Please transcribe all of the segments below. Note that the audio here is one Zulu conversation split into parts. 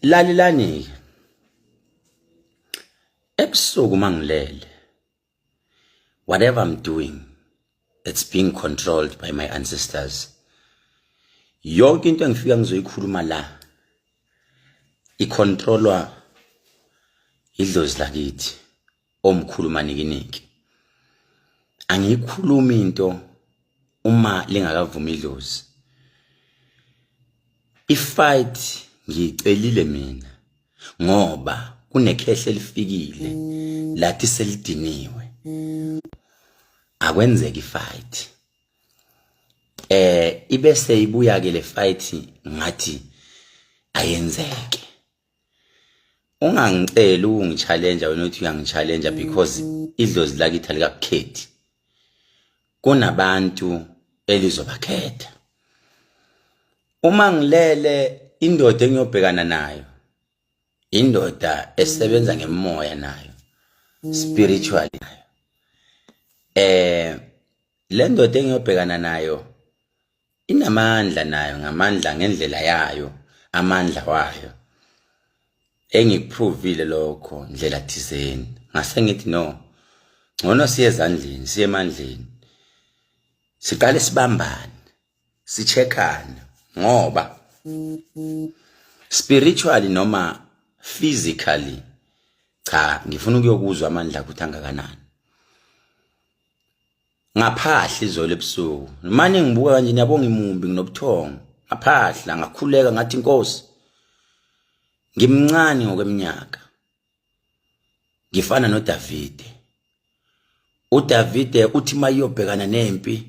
Lalelani ebusuku mangilele, whatever I'm doing, it's being controlled by my ancestors. Yonke into engifika ngizoyikhuluma la icontrolwa idlozi lakithi omkhulu manikiniki. Angiyikhulumi into uma lingakavumi idlozi. Ifight ngiyicelile mina ngoba kunekhehle elifikile lathi selidiniwe, akwenzeki ifight. Ibese ibuya ke le fight, ngathi ayenzeke. Ungangiceli ukungichallenge wena uthi uyangichallenge, because idlozi lakithi alikakukhethi, kunabantu elizobakhetha. Uma ngilele, indoda engiyobhekana nayo, indoda esebenza ngemoya nayo, spiritually nayo. Le ndoda engiyobhekana nayo inamandla nayo, ngamandla ngendlela yayo, amandla wayo engikuprovile lokho ndlela thizeni. Ngase ngithi no, ngcono siye ezandleni, siye emandleni, siqale sibambane, sicheckane, ngoba spiritually noma physically, cha, ngifuna ukuyokuzwa amandla ukuthi angakanani. Ngaphahla izolo ebusuku, manje ngibuka kanje, niyabo, ngimumbi, nginobuthongo. Ngaphahla, ngakhuleka, ngathi, "Inkosi, ngimncane ngokweminyaka, ngifana noDavide. uDavide uthi mayiyobhekana nempi,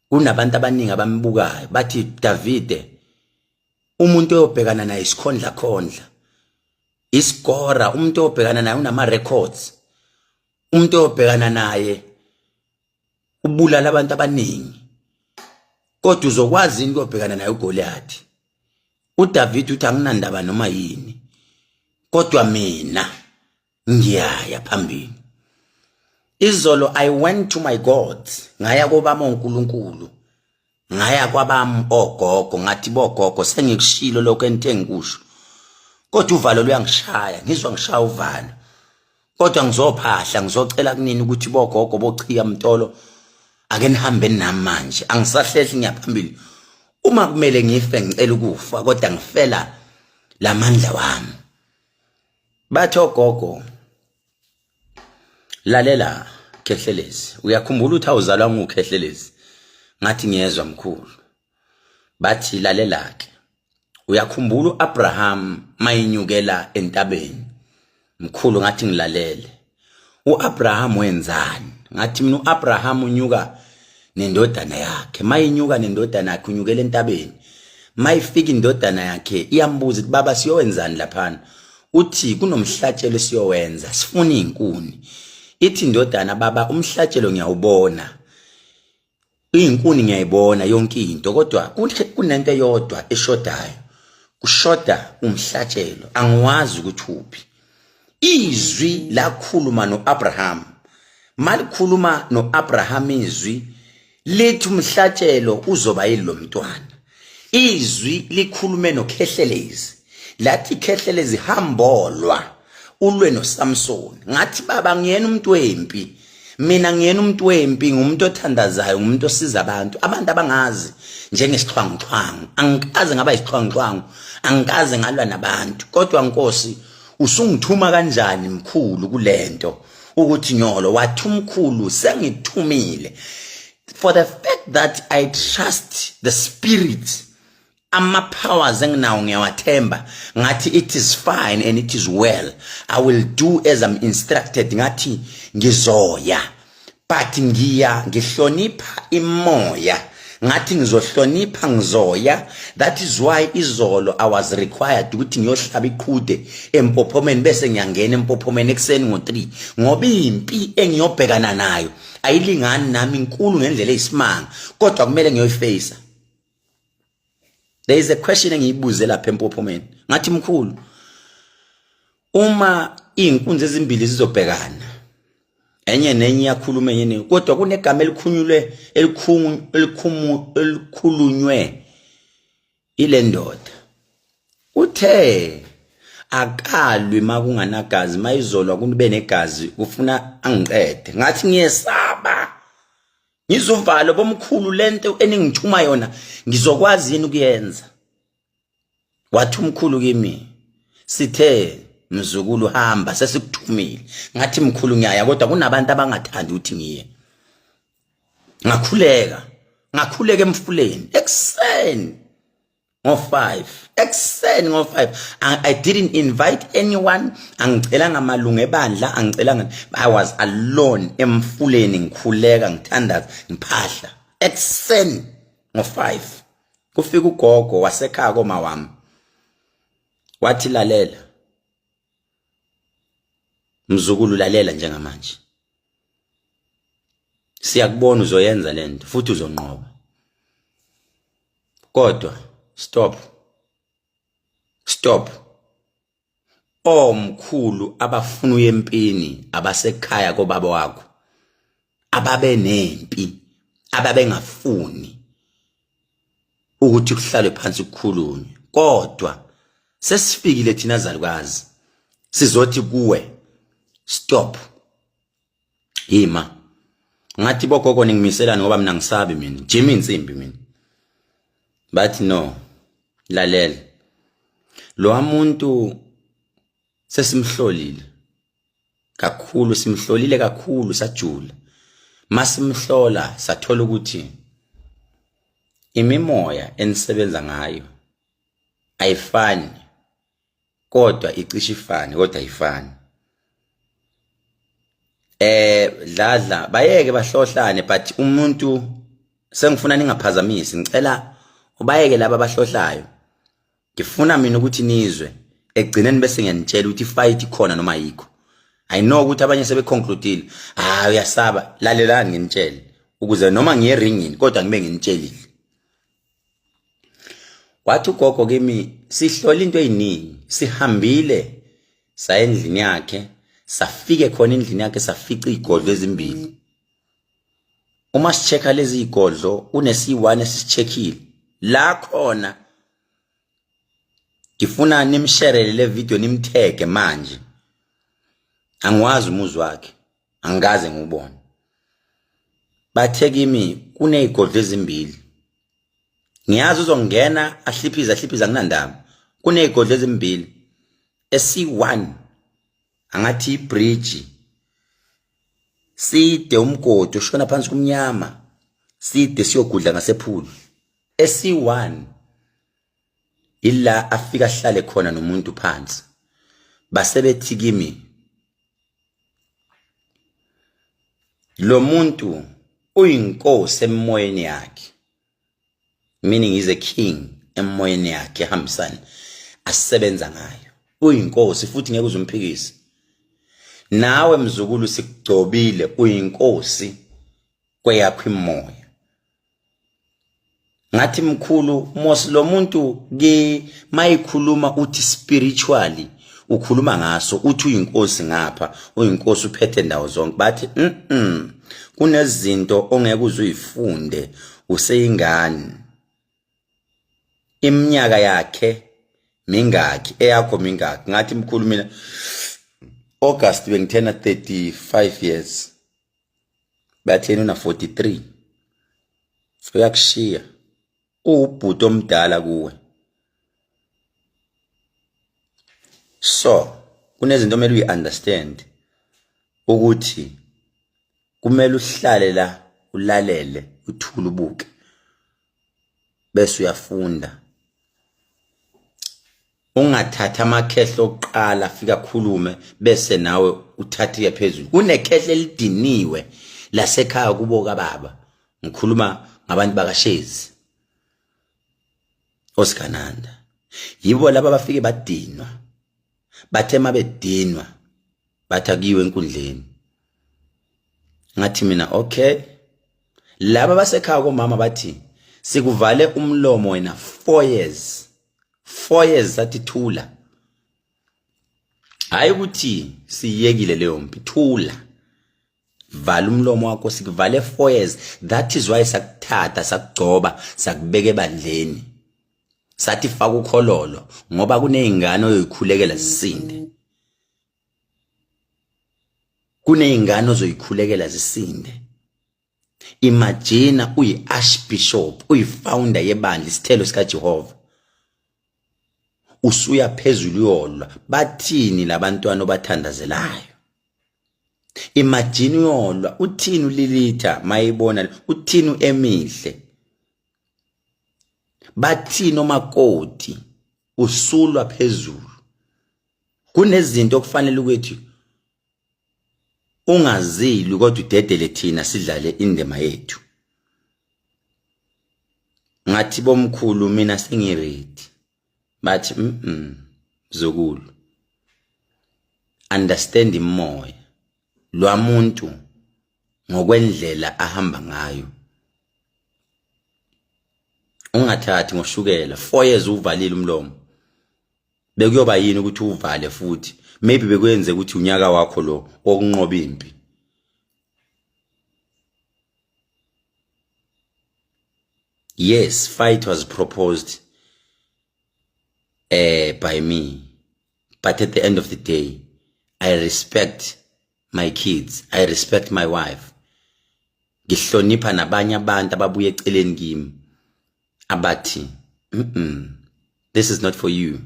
kunabantu abaningi abambukayo, bathi, 'Davide, umuntu oyobhekana naye isikhondla khondla, isigora, umuntu oyobhekana naye unama records, umuntu oyobhekana naye ubulala abantu abaningi, kodwa uzokwazi yini ukuyobhekana naye uGoliath?' uDavid uthi, 'Anginandaba noma yini, kodwa mina ngiyaya phambili.' Izolo I went to my gods, ngaya kobama uNkulunkulu, ngaya kwabami ogogo, ngathi, 'Bogogo, sengikushilo lokho enthe ngikusho, kodwa uvalo luyangishaya, ngizwa ngishaya uvalo, kodwa ngizophahla, ngizocela kunini ukuthi bogogo bochiya mtolo, ake nihambe nami manje. Angisahlehli, ngiyaphambili. Uma kumele ngife, ngicela ukufa, kodwa ngifela lamandla wami.' Bathi ogogo, 'Lalela Khehlelezi, uyakhumbula ukuthi awuzalwa nguKhehlelezi?' Ngathi, 'Ngiyezwa, mkhulu.' Bathi, 'Lalela ke, uyakhumbula uAbraham mayinyukela entabeni?' Mkhulu, ngathi, 'Ngilalele.' UAbraham wenzani? Ngathi mina, uAbraham unyuka nendodana yakhe. Mayinyuka nendodana yakhe, unyukela entabeni. Mayifika indodana yakhe, iyambuza ukuthi, 'Baba, siyowenzani laphana?' Uthi, 'Kunomhlatshelo esiyowenza, sifuna izinkuni.' Ithi indodana, 'Baba, umhlatshelo ngiyawubona, izinkuni ngiyayibona, yonke into, kodwa kunento eyodwa eshodayo, kushoda umhlatshelo, angiwazi ukuthi uphi.' Izwi lakhuluma noAbraham. Malikhuluma noAbraham izwi, lithi umhlatshelo uzoba yilo mntwana. Izwi likhulume noKhehlelezi, lathi, 'Khehlelezi, hambolwa ulwe noSamson.' Ngathi, 'Baba, ngiyena umuntu wempi mina, ngiyena umuntu wempi, ngumuntu othandazayo, ngumuntu osiza abantu. Abantu abangazi njengesixhwanguxhwangu, angikaze ngaba isixhwanguxhwangu, angikaze ngalwa nabantu, kodwa Nkosi, usungithuma kanjani mkhulu kulento ukuthi nyolo?' Wathi umkhulu, 'Sengithumile.' For the fact that I trust the spirit, ama-powers enginawo ngiyawathemba, ngathi, 'It is fine and it is well, I will do as I'm instructed.' Ngathi ngizoya, but ngiya ngihlonipha imoya. Ngathi ngizohlonipha, ngizoya. That is why izolo I was required ukuthi ngiyohlaba iqhude empophomeni, bese ngiyangena empophomeni ekuseni ngo-3, ngoba impi engiyobhekana nayo ayilingani nami, inkulu ngendlela eyisimanga, kodwa kumele ngiyoyifacea. There is a question engiyibuze lapha empophomeni. Ngathi, 'Mkhulu, uma izinkunzi ezimbili zizobhekana, enye nenye iyakhuluma enye nenye, kodwa kunegama elikhunyulwe elikhungu elikhulunywe ile ndoda, uthe Akalwi makunganagazi, mayizolwa kube negazi, kufuna angiqede. Ngathi ngiyesaba, ngizuvalo bomkhulu, lento eningithuma yona ngizokwazi yini ukuyenza? Wathi umkhulu kimi, sithe mzukulu hamba, sesikuthumile. Ngathi mkhulu ngiyaya, kodwa kunabantu abangathandi ukuthi ngiye. Ngakhuleka, ngakhuleka emfuleni ekuseni ngo-5 ekuseni ngo-5. I didn't invite anyone, angicelanga amalungu ebandla, angicelanga. I was alone emfuleni, ngikhuleka, ngithandaza, ngiphahla ekuseni ngo-5. Kufika ugogo wasekhaya koma wami, wathi, lalela mzukulu, lalela, njengamanje siyakubona uzoyenza lento futhi uzonqoba, kodwa stop, stop. Omkhulu abafuna uye empini abasekhaya kobaba wakho, ababe nempi, ababengafuni ukuthi kuhlalwe phansi kukhulunywe, kodwa sesifikile thina zalukazi, sizothi kuwe stop, yima. Ngathi, bogogo, ningimiselani? Ngoba mina ngisabi, mina jimi insimbi mina. Bathi, no, lalela, lo muntu sesimhlolile kakhulu, simhlolile kakhulu, sajula. Masimhlola sathola ukuthi imimoya enisebenza ngayo ayifani, kodwa icishe ifane, kodwa ayifani. Dladla, bayeke bahlohlane, but umuntu sengifuna ningaphazamisi, ngicela ubayeke laba abahlohlayo. Ngifuna mina ukuthi nizwe ekugcineni, bese ngiyanitshela ukuthi ifight ikhona noma ayikho. I know ukuthi abanye sebeconcludile, hayi uyasaba. Lalelani nginitshele ukuze noma ngiye ringini kodwa ngibe nginitshelile. Wathi ugogo kimi, sihlola into eziningi, sihambile saya endlini yakhe, safike khona endlini yakhe safica izigodlo ezimbili. Uma sichecka lezi zigodlo, unesi-1 esisicheckile la khona. Ngifuna nimsharele le video, nimthege manje. Angiwazi umuzi wakhe, angikaze ngiwubone. Bathe kimi kunezigodlo ezimbili. Ngiyazi uzongena ahliphize, ahliphize, anginandaba. Kunezigodlo ezimbili, esi-1 angathi ibridge, side umgodi ushona phansi kumnyama, side siyogudla ngasephulu. Esi-1 ila afika ahlale khona nomuntu phansi. Basebethi kimi lo muntu uyinkosi emoyeni yakhe, meaning he's a king emoyeni yakhe ehambisana asebenza ngayo, uyinkosi futhi ngeke uzumphikise. Nawe mzukulu sikugcobile, uyinkosi kweyakho imoya. Ngathi, mkhulu, mos lo muntu ke mayikhuluma uthi spiritually ukhuluma ngaso, uthi uyinkosi ngapha, uyinkosi, uphethe ndawo zonke. Bathi, kunezinto ongeke uze uyifunde useyingane. Iminyaka yakhe mingaki, eyakho mingaki? Ngathi, mkhulu, mina August bengithena 35 years. Bathi yena una 43, uyakushiya, uwubhuti omdala kuwe, so kunezinto omele uyi-understand ukuthi kumele uhlale la, ulalele, uthule, ubuke, bese uyafunda. Ungathathi amakhehla okuqala afika akhulume bese nawe uthathike phezulu. Kunekhehle elidiniwe lasekhaya kubo kababa, ngikhuluma ngabantu bakaShezi osigananda, yibo laba bafike badinwa. Bathe mabedinwa bathi akuyiwe enkundleni. Ngathi mina, okay. Laba basekhaya komama bathi sikuvale umlomo wena 4 years, 4 years, sathi thula. Hayi ukuthi siyekile leyo mpi, thula, vala umlomo wakho, sikuvale 4 years. That is why sakuthatha, sakugcoba, sakubeka ebandleni. Sathi faka ukhololo ngoba kunezingane oyoyikhulekela zisinde. Kunezingane ozoyikhulekela zisinde. Imagine uyi-archbishop, uyi-founder yebandla isithelo sikaJehova. Usuya phezulu uyolwa. Bathini labantwana obathandazelayo? Imagine uyolwa, uthini uLilitha mayibona, uthini uEmihle? Bathini omakoti? Usulwa phezulu. Kunezinto okufanele ukuthi ungazilwi kodwa udedele thina sidlale indima yethu. Ngathi bomkhulu mina sengiready. Bathi mzukulu, understand imoya lwamuntu ngokwendlela ahamba ngayo. Ungathathi ngoshukela 4 years uvalile umlomo. Bekuyoba yini ukuthi uvale futhi? Maybe bekwenze ukuthi unyaka wakho lo wokunqoba impi. Yes, fight was proposed by me, but at the end of the day I respect my kids, I respect my wife. Ngihlonipha nabanye abantu ababuye eceleni kimi abathi this is not for you.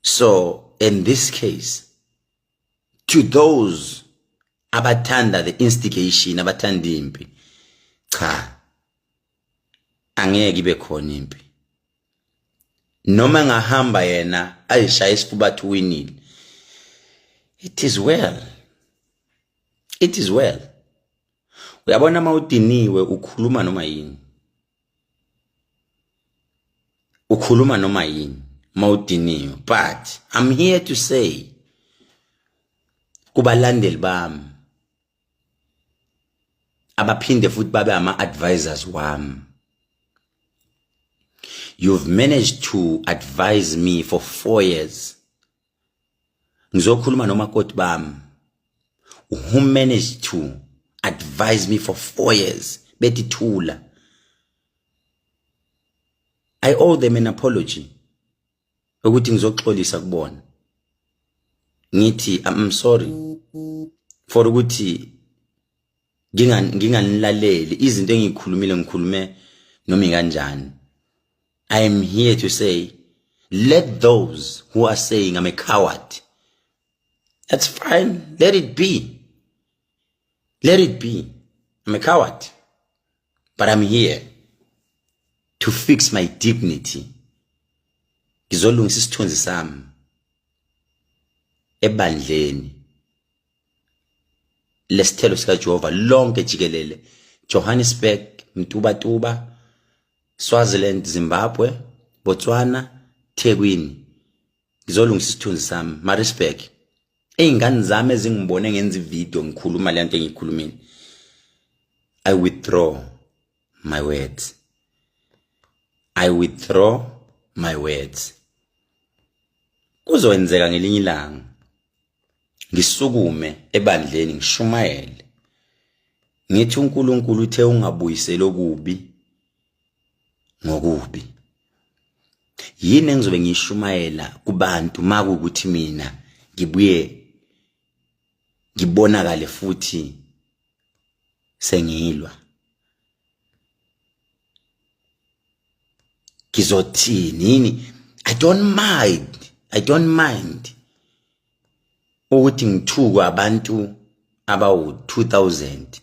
So in this case, to those abathanda the instigation, abathanda impi, cha, angeke ibe khona impi. Noma ngahamba yena ayishaya isifuba athi winile, it is well, it is well. Uyabona, uma udiniwe ukhuluma noma yini, ukhuluma noma yini mawudiniwe. But I'm here to say kubalandeli bami abaphinde futhi babe ama-advisors wami, you've managed to advise me for 4 years. Ngizokhuluma nomakoti bami who managed to advise me for 4 years, bethi thula. I owe them an apology ukuthi ngizoxolisa kubona, ngithi I'm sorry for ukuthi nginganilaleli izinto engikhulumile, ngikhulume noma kanjani. I am here to say, let those who are saying I'm a coward, that's fine, let it be, let it be. I'm a coward, but I'm here to fix my dignity. Ngizolungisa isithunzi sami ebandleni lesithelo sikaJehova lonke jikelele, Johannesburg, Mtubatuba, Swaziland, Zimbabwe, Botswana, Thekwini. Ngizolungisa isithunzi sami, Maritzburg. Ey'ngane zami ezingibone ngenza ividiyo ngikhuluma le nto engiyikhulumile, I withdraw my words, I withdraw my words. Kuzokwenzeka ngelinye ilanga ngisukume ebandleni ngishumayele ngithi uNkulunkulu uthe ungabuyiseli okubi ngokubi. Yini engizobe ngiyishumayela kubantu makuwukuthi mina ngibuye ngibonakale futhi sengilwa? Ngizothini yini? I don't mind, I don't mind ukuthi ngithukwe abantu abawu 2000,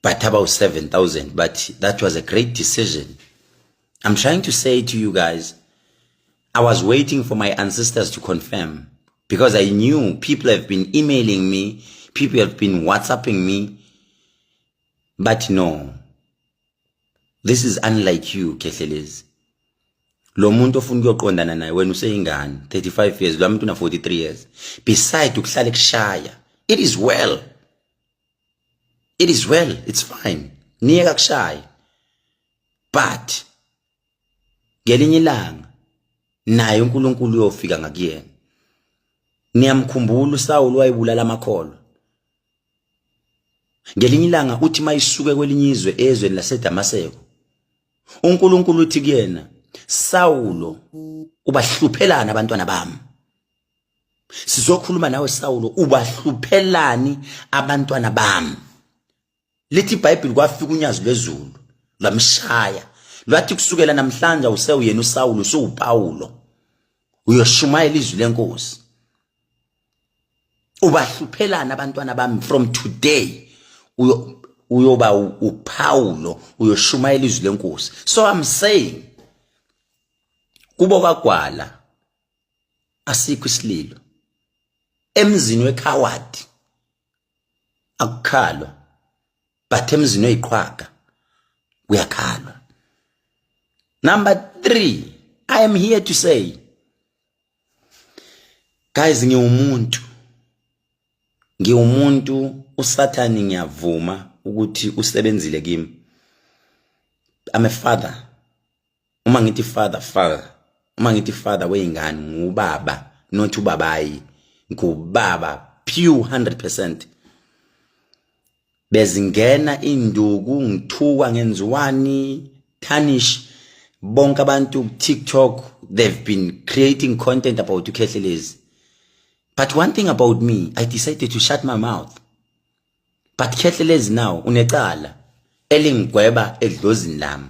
but about 7000, but that was a great decision. I'm trying to say to you guys, I was waiting for my ancestors to confirm because I knew people have been emailing me, people have been WhatsApping me, but no, this is unlike you, Khehlelezi. Lo muntu ofuna ukuyoqondana naye, wena useyingane, 35 years, lo muntu una 43 years, beside ukuhlala ekushaya. It is well, it is well, it's fine, niyeka kushaya, but ngelinye ilanga naye uNkulunkulu uyofika ngakuyena. Niyamkhumbula uSawulu wayebulala amakholwa. Ngelinye ilanga uthi mayisuke kwelinye izwe, ezweni laseDamaseko. uNkulunkulu uthi kuyena, Sawulo, ubahluphelana abantwana bami? Sizokhuluma nawe Sawulo, ubahluphelani abantwana bami? Lithi iBhayibheli kwafika unyazi lwezulu lwamshaya, lwathi kusukela namhlanje usewuyena uSawulo, usuwuPawulo, uyoshumayela izwi lenkosi. Ubahluphelana abantwana bami? From today uyoba uPaulo, uyoshumayela izwi lenkosi. So I'm saying kubo kaGwala asikho isililo, emzini wekhawadi akukhalwa, but emzini oyiqhwaga kuyakhalwa. Number 3, I am here to say, guys, ngiwumuntu, ngiwumuntu. USathani ngiyavuma ukuthi usebenzile kimi. I'm a father. Uma ngithi father, father, uma ngithi father weyingane, ngubaba, not ubabayi, ngubaba pure 100%. Bezingena induku, ngithuka, ngenziwani, tarnish bonke abantu. TikTok, they've been creating content about uKhehlelezi, but one thing about me, I decided to shut my mouth. But Khehlelezi, now unecala elingigweba edlozini lami.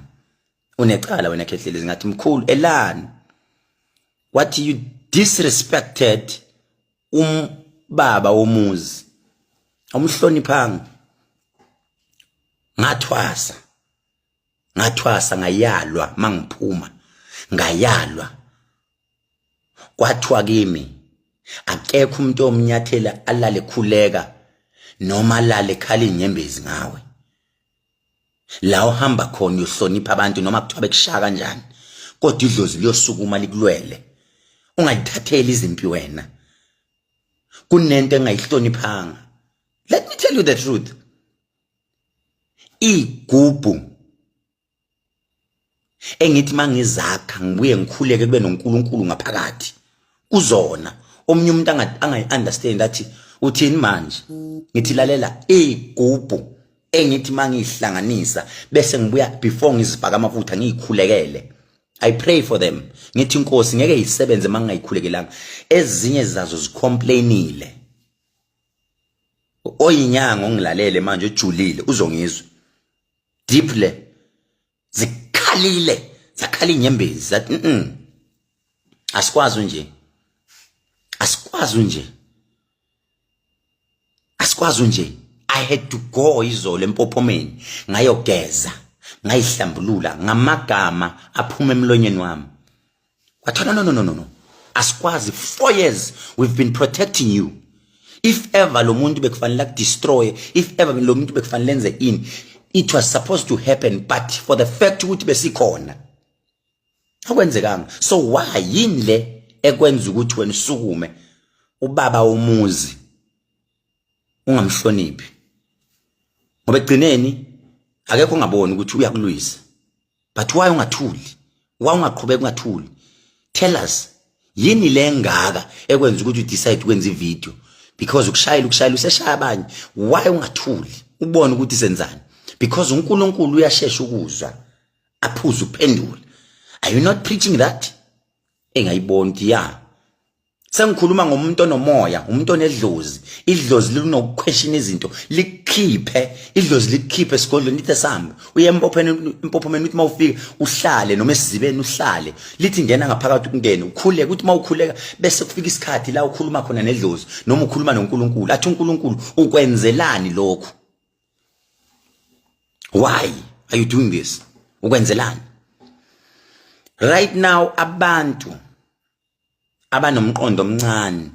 Unecala wena Khehlelezi. Ngathi, mkhulu, elani? What you disrespected umbaba womuzi, awumhloniphanga. Ngathwasa, ngathwasa, ngayalwa mangiphuma, ngayalwa, kwathiwa kimi akekho umuntu omnyathela alale khuleka noma alale khala inyembezi ngawe. La uhamba khona uyohlonipha abantu, noma kuthiwa bekushaya kanjani, kodwa idlozi liyosukuma likulwele. Ungayithatheli izimpi wena. Kunento engayihloniphanga. Let me tell you the truth, igubhu engithi mangizakha ngibuye ngikhuleke kube noNkulunkulu ngaphakathi kuzona. Omunye umuntu angayi-understand, athi, uthini manje? Ngithi, lalela, igubhu engithi mangihlanganisa bese ngibuya, before ngizifaka amafutha, ngiyikhulekele. I pray for them. Ngithi, inkosi, ngeke isebenze mangingayikhulekelanga. Ezinye zazo zicomplainile. Oyinyanga ongilalele manje ojulile uzongizwa deeply. Zikhalile, zakhala inyembezi, zathi, asikwazi nje, asikwazi nje, asikwazi nje." I had to go izolo empophomeni, ngayogeza, ngayihlambulula ngamagama aphuma emlonyeni wami. Wathi, "No, no, no, no, no, asikwazi. 4 years we've been protecting you. If ever lo muntu bekufanele akudestroy, if ever lo muntu bekufanele enze ini, it was supposed to happen, but for the fact ukuthi besikhona, akwenzekanga. So why, yini le ekwenza ukuthi wena usukume ubaba womuzi ungamhloniphi? Ngoba egcineni akekho ongaboni ukuthi uyakulwisa, but why ungathuli? Why ungaqhubeka ungathuli? Tell us, yini le ngaka ekwenza ukuthi udecide ukwenza ivideo? Because ukushayela, ukushayela, useshaya abanye. Why ungathuli ubone ukuthi senzani? Because uNkulunkulu uyashesha ukuzwa, aphuze uphendula. Are you not preaching that?" Engayiboni ukuthi ya, sengikhuluma ngomuntu onomoya, umuntu onedlozi. Idlozi linokuquestion izinto, likukhiphe idlozi, likukhiphe esigodlweni, lithi sambe uye empopheni, empophomeni. Uthi mawufika uhlale, noma esizibeni uhlale, lithi ngena ngaphakathi, ukungene ukhuleke. Uthi mawukhuleka bese kufika isikhathi la ukhuluma khona nedlozi noma ukhuluma noNkulunkulu, athi uNkulunkulu, ukwenzelani lokhu? Why are you doing this? Ukwenzelani? Right now abantu abanomqondo omncane,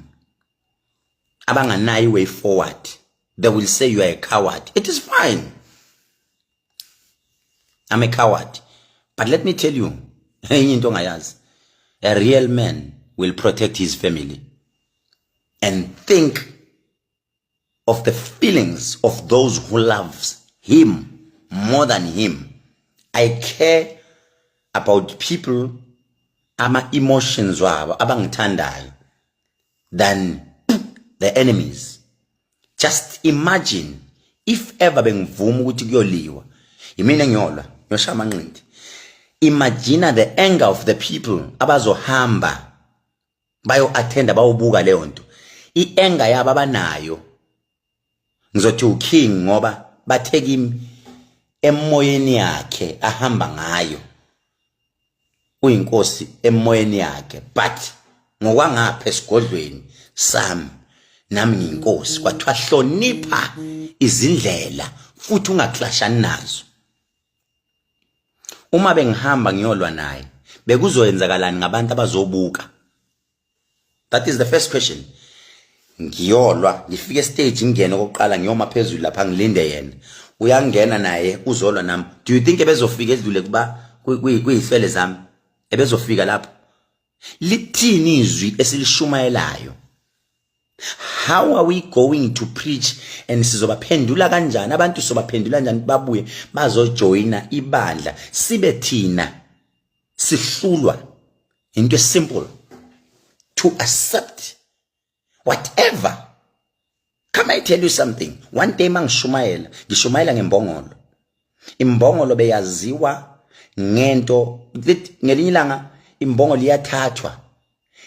abanganayo way forward, they will say you are a coward. It is fine, I'm a coward, but let me tell you enye into ongayazi: a real man will protect his family and think of the feelings of those who loves him more than him. I care about people, ama emotions wabo abangithandayo, than the enemies. Just imagine if ever bengivuma ukuthi kuyoliwa, yimina engiyolwa, ngiyoshaya amanqindi. Imagine the anger of the people abazohamba bayo attenda, bayobuka leyo nto, i-anger yabo abanayo. Ngizothi uking ngoba bathe kimi emoyeni yakhe ahamba ngayo uyinkosi emoyeni yakhe, but ngokwangapha esigodlweni sami nami ngiyinkosi. Kwathiwa hlonipha izindlela futhi ungaklashani nazo. Uma bengihamba ngiyolwa naye, bekuzoyenzakalani ngabantu abazobuka? That is the first question. Ngiyolwa, ngifike stage, ngingene okokuqala, ngiyoma phezulu lapha, ngilinde yena. Uyangena naye, uzolwa nami. Do you think ebezofika edlule kuba kuyifele zami? Ebezofika lapho? Lithini izwi esilishumayelayo? How are we going to preach and sizobaphendula kanjani abantu? Sobaphendula kanjani babuye bazojoyina ibandla sibe thina sihlulwa into simple to accept whatever? Come, I tell you something. One day mangishumayela, ngishumayela ngembongolo. Imbongolo beyaziwa ngento. Ngelinye ilanga imbongolo iyathathwa,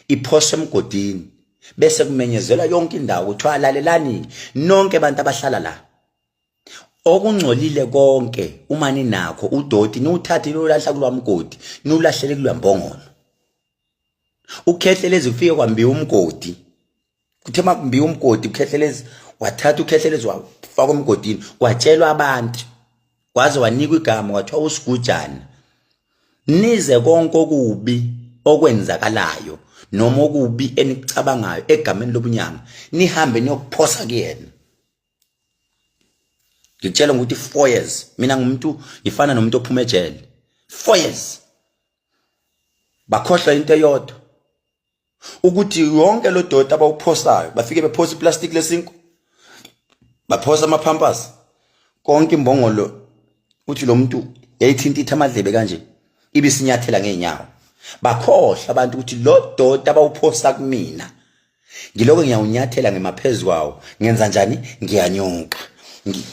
iphoswa emgodini, bese kumenyezelwa yonke indawo, kuthiwa lalelani nonke abantu abahlala la, okungcolile konke uma ninakho udoti, niwuthathe niyolahla kulwa mgodi, niwulahlele kulwa mbongolo. Ukhehlelezi kufike kwambiwa umgodi. Kuthe makumbiwa umgodi, uKhehlelezi wathatha, uKhehlelezi wafaka emgodini. Kwatshelwa abantu, kwaze wanikwa igama, kwathiwa usigujana. Nize konke okubi okwenzakalayo noma okubi enikucabangayo egameni lobunyanga, nihambe niyokuphosa kuyena. Ngitshela ukuthi 4 years mina ngumuntu ngifana nomuntu ophuma ejele. 4 years bakhohlwa into eyodwa, ukuthi yonke lo doti abawuphosayo, bafike bephosa iplastic lesinkwa, baphosa ama-Pampers, konke. Imbongolo, uthi lo muntu yayithintitha amadlebe kanje, ibisinyathela ngeenyawo. Bakhohlwa abantu ukuthi lo doti abawuphosa kumina, ngiloko ngiyawunyathela ngimaphezu kwawo. Ngenza njani? Ngiyanyuka.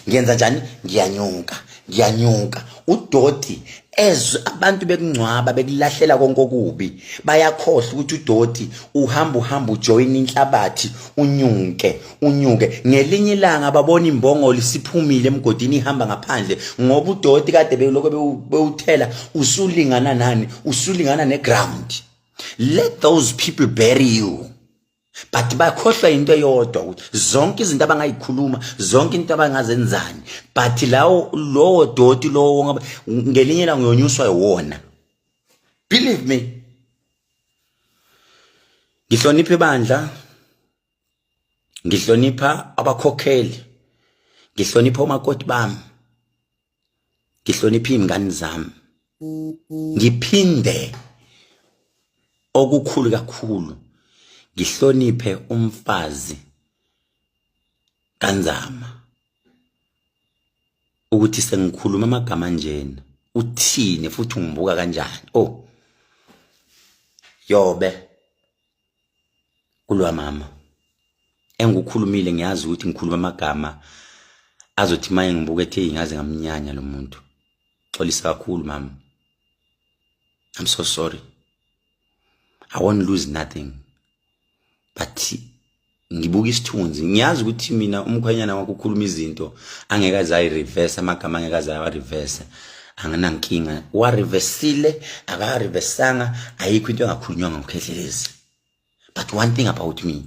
Ngenza njani? Ngiyanyuka, ngiyanyuka. Udoti ezwe abantu bekungcwaba, bekulahlela konke okubi, bayakhohlwa ukuthi udoti uhamba, uhamba ujoin inhlabathi, unyuke, unyuke. Ngelinye ilanga babona imbongolo isiphumile emgodini, ihamba ngaphandle, ngoba udoti kade belokho bewuthela usulingana nani? Usulingana neground. Let those people bury you, but bakhohlwa into eyodwa, ukuthi zonke izinto abangayikhuluma, zonke into abangazenzani, but lawo lowo doti lowo ngelinye ilanga uyonyuswa yiwona. Believe me, ngihlonipha ibandla, ngihlonipha abakhokheli, ngihlonipha omakoti bami, ngihlonipha izingane zami, ngiphinde okukhulu kakhulu ngihloniphe umfazi kanzama ukuthi sengikhuluma amagama anjena, uthini futhi ungibuka kanjani? Oh, yobe kulwa mama engikukhulumile. Ngiyazi ukuthi ngikhuluma amagama azothi maye ngibuka ethe ngaze ngamnyanya lo muntu. Xolisa kakhulu mama, I'm so sorry. I won't lose nothing, but ngibuka isithunzi. Ngiyazi ukuthi mina umkhwenyana wakho ukhuluma izinto angeke aze ayi-reverse, amagama angeke aze awa-reverse. Anginankinga, wa-reversile, aka-reversanga, ayikho into engakhulunywanga ngoKhehlelezi. But one thing about me,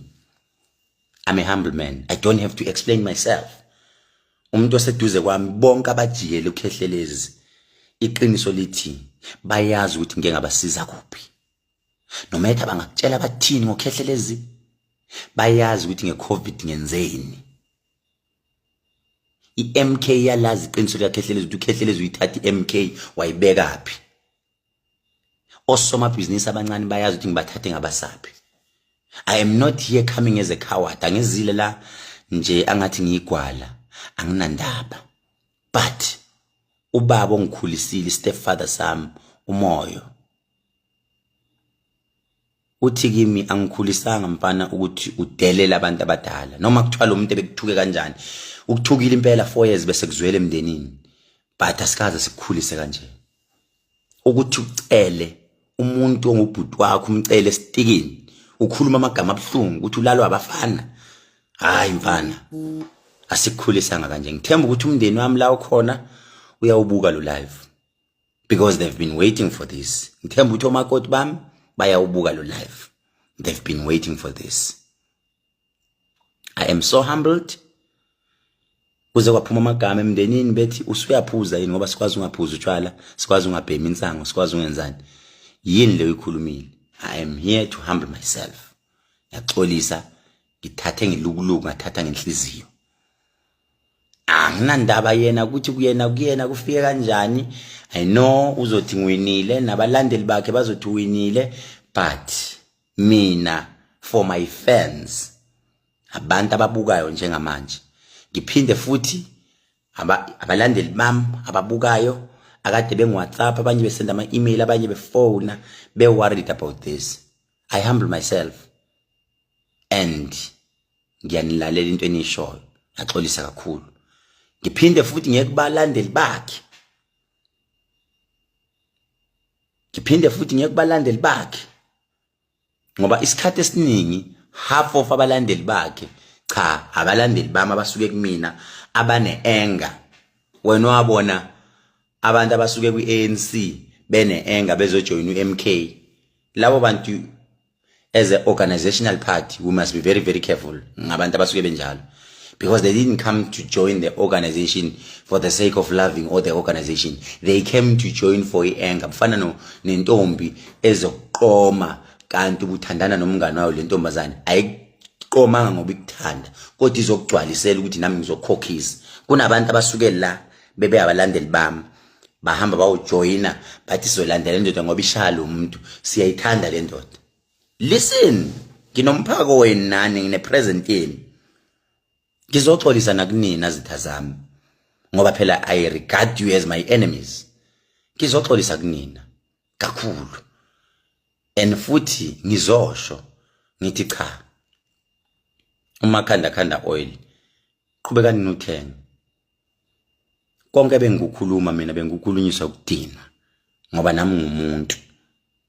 I'm a humble man. I don't have to explain myself. Umuntu oseduze kwami, bonke abajikele uKhehlelezi, iqiniso lithi bayazi ukuthi ngike ngabasiza kuphi. Noma ethi abangakutshela bathini ngoKhehlelezi, bayazi ukuthi nge-COVID ngenzeni. I-MK yalazi iqiniso likaKhehlelezi, ukuthi uKhehlelezi uyithatha i-MK wayibekaphi. Osomabhizinisi abancane bayazi ukuthi ngibathathe ngabasaphi. I am not here coming as a coward. Angizile la nje angathi ngiyigwala, anginandaba, but ubaba ongikhulisile, stepfather sami uMoyo, uthi kimi angikhulisanga mfana ukuthi udelele abantu abadala, noma kuthiwa lo muntu ebekuthuke kanjani. Ukuthukile impela 4 years bese kuzwele emndenini, but asikaze sikukhulise kanje. Ukuthi ucele umuntu ongubhuti wakho, umcele esitikini, ukhuluma amagama abuhlungu ukuthi ulalwa abafana. Hayi mfana, asikukhulisanga kanje. Ngithemba ukuthi umndeni wami la ukhona uyawubuka lo live because they've been waiting for this. Ngithemba ukuthi omakoti bami bayawubuka lo live, they've been waiting for this. I am so humbled. Kuze kwaphuma amagama emndenini bethi usuyaphuza yini, ngoba sikwazi ungaphuza utshwala, sikwazi ungabhemi insango, sikwazi ungenzani. Yini leyo ikhulumile? I am here to humble myself. Ngiyaxolisa, ngithathe ngilukuluku, ngathatha ngenhliziyo. Anginandaba yena ukuthi kuyena kufike kanjani. I know uzothi ngiwinile, nabalandeli bakhe bazothi uwinile, but mina, for my fans, abantu ababukayo njengamanje, ngiphinde futhi abalandeli bami ababukayo akade bengi-WhatsApp, abanye besenda ama-email, abanye befona be-worried about this, I humble myself and ngiyanilalela into eniyishoyo. Ngiyaxolisa kakhulu. Ngiphinde futhi ngiye kubalandeli bakhe, ngiphinde futhi ngiye kubalandeli bakhe, ngoba isikhathi esiningi half of abalandeli bakhe, cha, abalandeli bami abasuke kumina abane-anger. Wena wabona abantu abasuke kwi-ANC bene-anger bezojoyina u-MK. Labo bantu, as an organizational party, we must be very very careful ngabantu abasuke benjalo, because they didn't come to join the organization for the sake of loving or the organization. They came to join for i-anger. Kufana no nentombi ezokuqoma kanti ubuthandana nomngane wayo. Le ntombazane ayiqomanga ngoba ikuthanda, kodwa izokugcwalisela ukuthi nami ngizokukhokhisa. Kunabantu abasuke la bebe abalandeli bami, bahamba bawujoyina, bathi sizolandela indoda ngoba ishaya lo muntu, siyayithanda le ndoda. Listen, nginomphako wenu nani, ngine-present yenu. Ngizoxolisa nakunina zitha zami, ngoba phela I regard you as my enemies. Ngizoxolisa kunina kakhulu and futhi ngizosho ngithi cha, uMakhanda Khanda Oil, qhubekani nuthenga. Konke bengikukhuluma mina bengikukhulunyiswa ukudina, ngoba nami ngumuntu,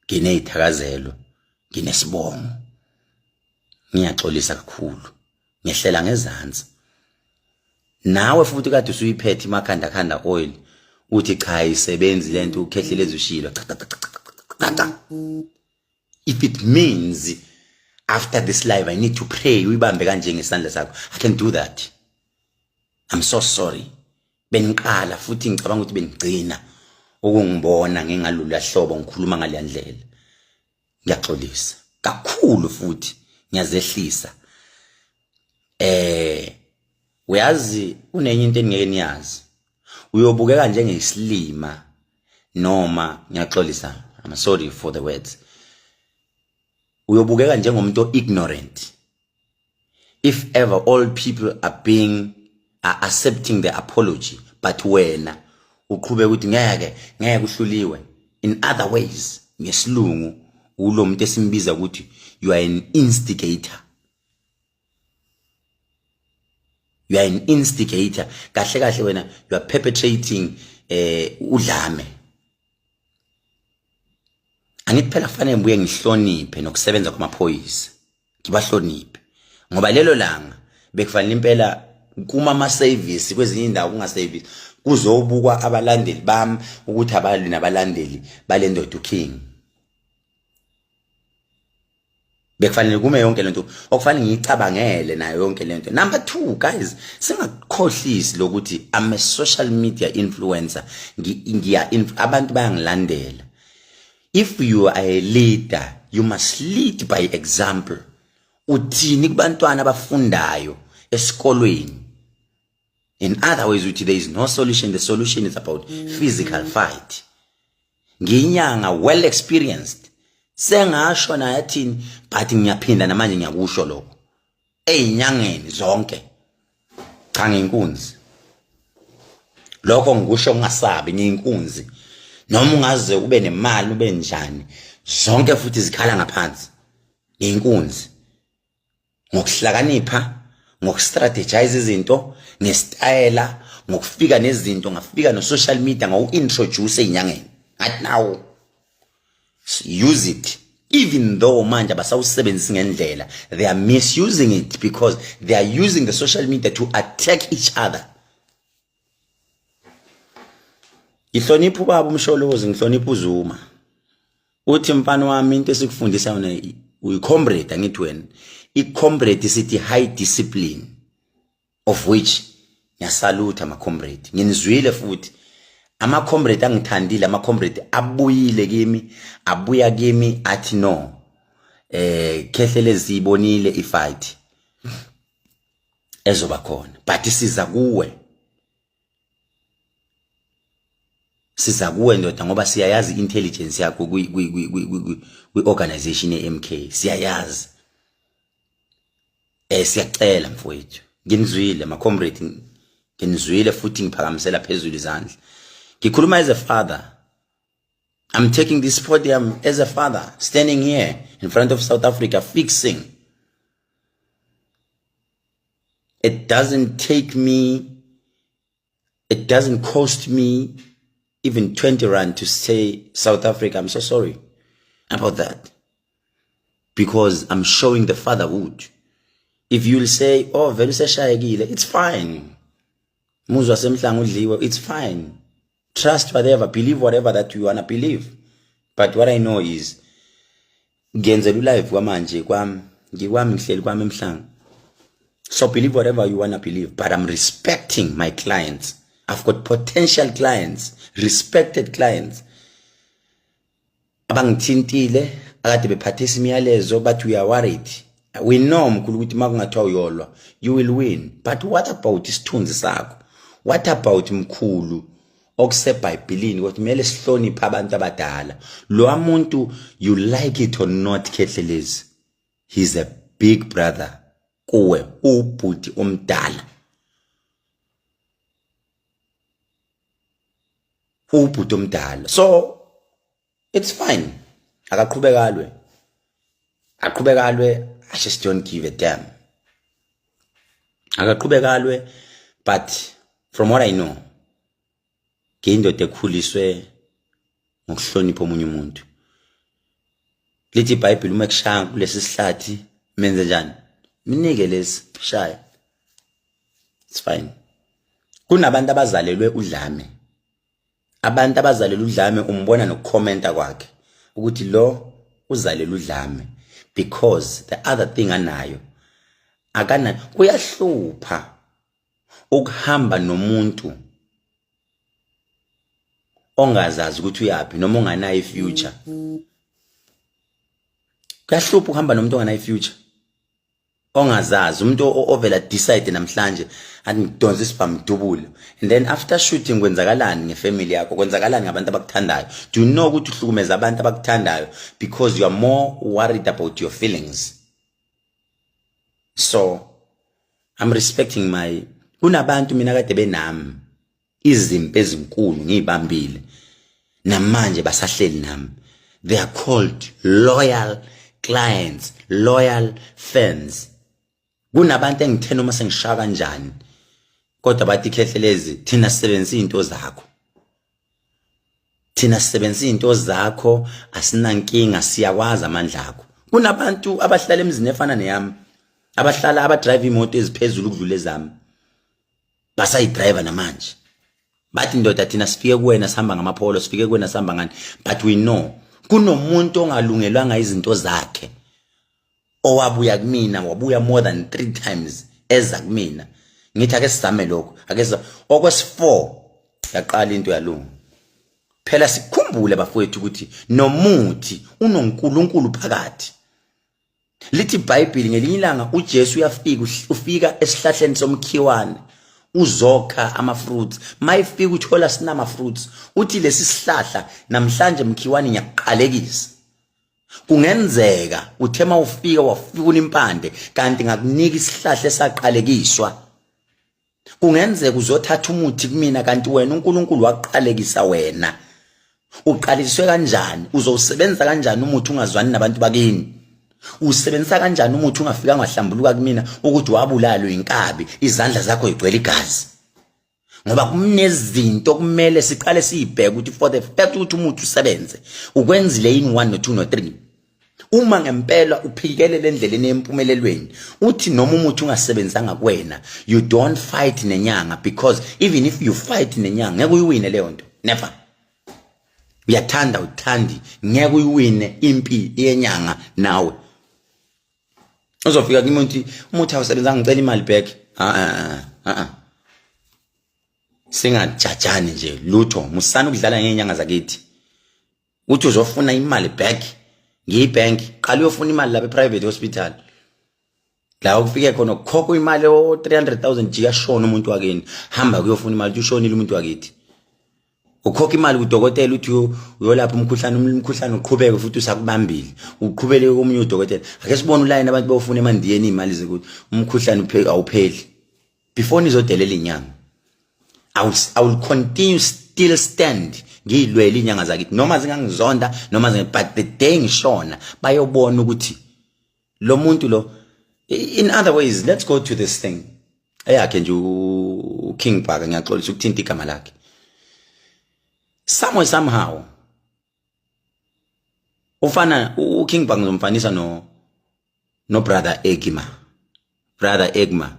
nginezithakazelo, nginesibongo. Ngiyaxolisa kakhulu, ngehlela ngezansi. Nawe futhi kade usuyiphethe iMakhanda Khanda Oil, uthi cha, ayisebenzi lento, uKhehlelezi ushilo. Cha, cha, cha, cha, cha. If it means after this live I need to pray, uyibambe kanje ngesandla sakho, I can do that. I'm so sorry. Beniqala futhi ngicabanga ukuthi benigcina ukungibona ngingalula hlobo ngikhuluma ngale ndlela. Ngiyaxolisa kakhulu futhi ngiyazehlisa. Uyazi, kunenye into engeke niyazi, uyobukeka njengesilima noma, ngiyaxolisa, I'm sorry for the words, uyobukeka njengomuntu ignorant if ever all people are accepting the apology, but wena uqhubeka ukuthi ngeke, ngeke, uhluliwe. In other ways, ngesilungu ulo muntu esimbiza ukuthi you are an instigator. You are an instigator. Kahle kahle wena you are perpetrating udlame. Angithi phela kufanele ngibuye ngihloniphe nokusebenza kwamaphoyisa, ngibahloniphe, ngoba lelo langa bekufanele impela kuma ama-service kwezinye indawo kunga-service, kuzobukwa abalandeli bami ukuthi abalwi nabalandeli bale ndoda uKing. Bekufanele kume yonke lento, okufanele ngiyicabangele nayo yonke lento. Number 2, guys, singakukhohlisi lokuthi I'm a social media influencer. Ngiya abantu bayangilandela. If you are a leader, you must lead by example. Uthini kubantwana abafundayo esikolweni? In other ways, uthi there is no solution, the solution is about physical fight. Ngiyinyanga well experienced, sengasho naye athini, but ngiyaphinda namanje ngiyakusho lokho eyinyangeni zonke. Cha, ngiyinkunzi, lokho ngikusho ngingasabi. Ngiyinkunzi, noma ungaze ube nemali ube njani, zonke futhi zikhala ngaphansi. Ngiyinkunzi ngokuhlakanipha, ngokustrategize izinto ngesitayela, ngokufika nezinto, ngafika no-social media, ngoku-introduce ey'nyangeni. Ngathi now use it, even though manje abasawusebenzisi ngendlela, they are misusing it because they are using the social media to attack each other. Ngihlonipha ubaba uMsholozi, ngihlonipha uZuma. Uthi mfana wami, into esikufundisa yona uyi-comrade, angithi wena i-comrade sithi high discipline, of which ngiyasalutha ama-comrade. Nginizwile futhi ama-comrade angithandile, ama-comrade abuyile kimi, abuya kimi athi no, Khehlelezi, siyibonile i-fight ezoba khona, but siza kuwe, siza kuwe ndoda, ngoba siyayazi intelligence yakho kwi organization ye-MK, siyayazi. Siyacela mfowethu, nginizwile ma comrade, nginizwile futhi ngiphakamisela phezulu izandla. Ngikhuluma as a father. I'm taking this podium as a father standing here in front of South Africa fixing. It doesn't take me, it doesn't cost me even 20 rand to say, South Africa, I'm so sorry about that. Because I'm showing the fatherhood. If you'll say, oh, vele useshayekile, it's fine. Muzwa semhlanga udliwe, it's fine. Trust whatever, believe whatever that you wanna believe. But what I know is, ngiyenzela ulive kwamanje kwami, ngikwami, ngihleli kwami emhlanga. So believe whatever you wanna believe, but I'm respecting my clients. I've got potential clients, respected clients. Abangithintile akade bephathisa imiyalezo, but we are worried. We know mkhulu ukuthi makungathiwa uyolwa, you will win. But what about isithunzi sakho? What about mkhulu okuseBhayibhelini ukuthi kumele sihloniphe abantu abadala? Lo muntu, you like it or not, Khehlelezi, he's a big brother kuwe, ubhuti omdala. Ubhuti omdala. So it's fine. Akaqhubeka alwe. Aqhubeka alwe, I just don't give a damn. Akaqhubeka alwe, but from what I know, ngiyindoda ekhuliswe ngokuhlonipha omunye umuntu. Lithi iBhayibheli, uma kushaya kulesi sihlathi menze njani? Minike lesi shaya. It's fine. Kunabantu abazalelwe udlame. Abantu abazalelwe udlame, umbona nokukhomenta kwakhe ukuthi lo uzalelwe udlame, because the other thing anayo akana. Kuyahlupha ukuhamba nomuntu ongazazi ukuthi uyaphi noma onganayo ifuture. Kuyahlupha ukuhamba nomuntu onganayo ifuture, ongazazi, umuntu ovela decide namhlanje athi ngidonsa isibhamu ngidubule, and then after shooting kwenzakalani ngefamily yakho? Kwenzakalani ngabantu abakuthandayo? Do you know ukuthi uhlukumeza abantu abakuthandayo because you are more worried about your feelings? So I'm respecting my, kunabantu mina kade benami, izimpi ezinkulu ngiyibambile, namanje basahleli nami. They are called loyal clients, loyal fans. Kunabantu engithe noma sengishaya kanjani, kodwa bathi, Khehlelezi, thina sisebenzisa izinto zakho, thina sisebenzisa izinto zakho, asinankinga, siyakwazi amandla akho. Kunabantu abahlala emzini efana neyami, abahlala, abadrive imoto eziphezulu ukudlula ezami, basayidriver namanje. Bathi, ndoda, thina sifike kuwena sihamba ngamapholo, sifike kuwena sihamba ngani, but we know kunomuntu ongalungelwanga izinto zakhe owabuya kumina, wabuya more than 3 times eza kumina. Ngithi ake sizame lokho, ake sizame okwesi4, yaqala into yalunga. Phela sikhumbule bafowethu ukuthi nomuthi unoNkulunkulu phakathi. Lithi iBhayibheli, ngelinye ilanga uJesu uyafika, ufika esihlahleni somkhiwane, uzokha ama-fruits. Mayifika uthola sinama-fruits, uthi lesi sihlahla, namhlanje mkhiwane ngiyakuqalekisa. Kungenzeka uthe mawufika wafika unimpande, kanti ngakunika isihlahla esaqalekiswa. Kungenzeka uzothatha umuthi kumina, kanti wena uNkulunkulu waqalekisa wena. Uqaliswe kanjani? Uzowusebenzisa kanjani umuthi ungazwani nabantu bakini? Usebenzisa kanjani umuthi ungafika ngahlambuluka kumina ukuthi wabulalwa inkabi, izandla zakho igcwele igazi? Ngoba kunezinto kumele siqale siyibheke ukuthi for the fact ukuthi umuthi usebenze, ukwenzile yini 1 no 2 no 3. Uma ngempela uphikelele endleleni yempumelelweni, uthi noma umuthi ungasebenzanga kuwena, you don't fight nenyanga, because even if you fight nenyanga, ngeke uyiwine leyo nto, never. Uyathanda uthandi, ngeke uyiwine impi yenyanga nawe. Uzofika kimi uthi umuthi awusebenzanga, ngicela imali back. Ah ah ah ah, singajajani nje lutho. Musana ukudlala ngenyanga zakithi. Uthi uzofuna imali back ngiyibank, qala uyofuna imali lapha e-private hospital la ufike khona ukukhokha imali o 300,000, jika shona umuntu wakini. Hamba kuyofuna imali, uthi ushonile umuntu wakithi. Ukhokha imali kudokotela, uthi uyolapha umkhuhlane, umkhuhlane uqhubeke futhi usakubambile, uqhubele komunye udokotela. Ake sibone ulayini abantu bawufuna emandiyeni imali zekuthi umkhuhlane awupheli before nizodelela inyanga. I will continue still stand, ngiyilwele inyanga zakithi noma zingangizonda noma zinge, but the day ngishona bayobona ukuthi lo muntu lo. In other ways, let's go to this thing eyakhe nje uKing Bhaka. Ngiyaxolisa ukuthinta igama lakhe. Somewhere somehow ufana uKing Bhaka, ngizomfanisa no brother Egma, brother Egma,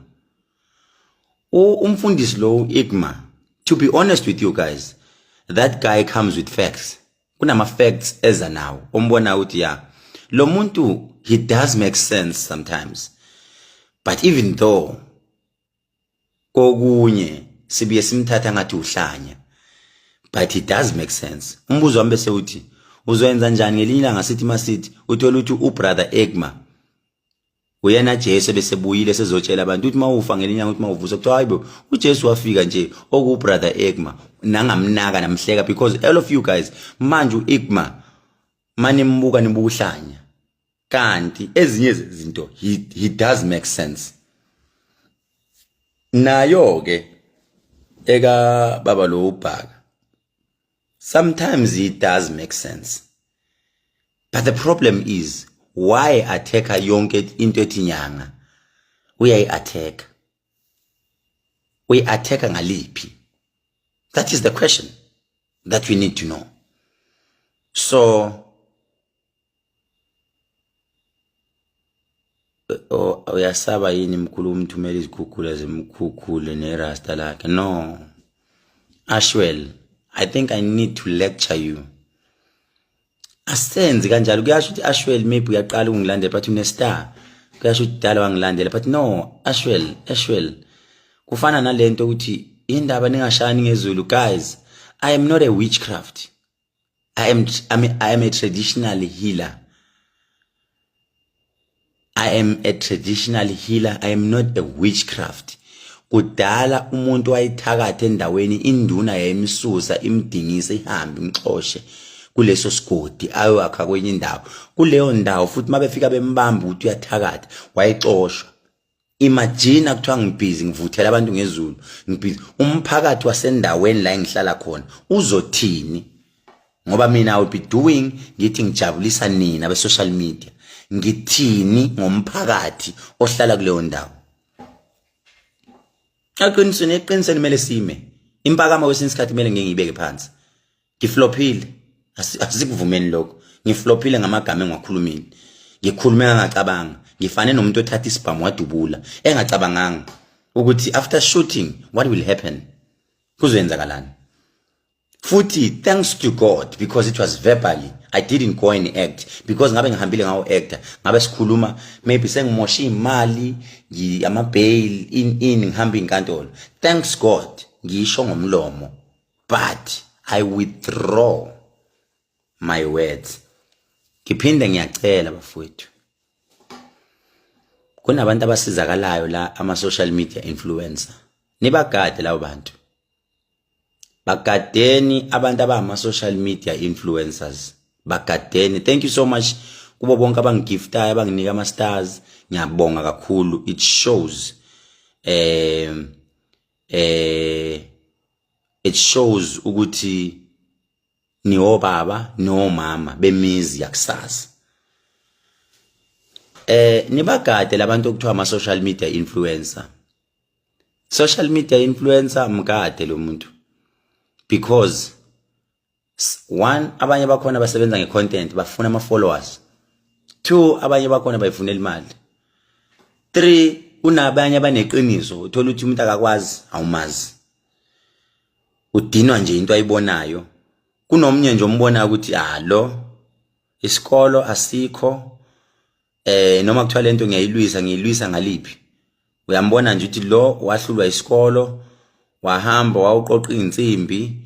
umfundisi lo Igma. To be honest with you guys, that guy comes with facts. Kunama facts eza nawo, ombona ukuthi ya, lo muntu, he does make sense sometimes. But even though kokunye sibuye simthatha ngathi uhlanya, but he does make sense. Umbuzo wami bese uthi, uzoyenza njani ngelinye ilanga sithi masithi uthola ukuthi ubrother Egma uyena Jesu bese buyile sezotshela abantu ukuthi mawufa ngelinye ilanga, ukuthi mawuvusa, kuthiwa hayibo, uJesu wafika nje oku brother Egma, nangamnaka namhleka, because all of you guys manje uEgma manimbuka nibuka uhlanya, kanti ezinye izinto he does make sense. Nayo ke eka baba lo uBhaka, sometimes he does make sense, but the problem is, why attacka yonke into ethi nyanga? Uyayi-attack, uyi-attacka ngaliphi? That is the question that we need to know. So uyasaba yini mkhulu umthumela izikhukhula zimkhukhule nerasta lakhe? No, Ashwell, I think I need to lecture you. Asenzi kanjalo. Kuyasho ukuthi Ashwell maybe uyaqala ukungilandela, but une-star, kuyasho ukuthi dala wangilandela. But no, Ashwell, Ashwell, kufana nalento ukuthi indaba ningashani ngezulu. Guys, I am not a witchcraft. I am a traditional healer. I am a traditional healer. I am not a witchcraft. Kudala umuntu wayithakatha endaweni, induna yayimsusa, imdingise, ihambe imxoshe kuleso sigodi, ayoakha kwenye indawo. Kuleyo ndawo futhi mabefika bembamba ukuthi uyathakatha, wayexoshwa. Imagine kuthiwa ngibhizi ngivuthela abantu ngezulu, ngibhizi umphakathi wasendaweni la engihlala khona, uzothini? Ngoba mina I will be doing, ngithi ngijabulisa nina be social media, ngithini ngomphakathi ohlala kuleyo ndawo? Eqinisweni, eqinisweni kumele sime impakamo. Kwesinye isikhathi kumele ngeke ngiyibeke phansi. Ngiflophile, asikuvumeni lokho. Ngiflophile ngamagama engiwakhulumile, ngikhulume ngangacabanga. Ngifane nomuntu othatha isibhamu wadubula engacabanganga ukuthi after shooting what will happen, kuzoyenzakalani futhi. Thanks to God, because it was verbally, I didn't go and act, because ngabe ngihambile ngawo actor, ngabe sikhuluma maybe sengimosha imali, ama bail in ngihamba inkantolo. Thanks God ngisho ngomlomo, but I withdraw my words. Ngiphinde ngiyacela bafowethu, kunabantu abasizakalayo la, ama social media influencer, nibagade labo bantu. Bagadeni abantu abama social media influencers, bagadeni. Thank you so much kubo bonke abangigiftayo, abanginika ama stars, ngiyabonga kakhulu. It shows it shows ukuthi niwobaba nomama bemizi yakusasa. Nibagade labantu okuthiwa ama social media influencer. Social media influencer mkade lo muntu, because one, abanye bakhona basebenza ngecontent, bafuna ama followers. Two, abanye bakhona bayifunela imali. Three, kunabanye abaneqiniso, uthola ukuthi umuntu akakwazi, awumazi, udinwa nje into ayibonayo. Kunomnye nje ombona ukuthi ah, lo isikolo asikho, noma kuthiwa lento ngiyayilwisa, ngiyilwisa ngaliphi. Uyambona nje ukuthi lo wahlulwa isikolo, wahamba wawuqoqa insimbi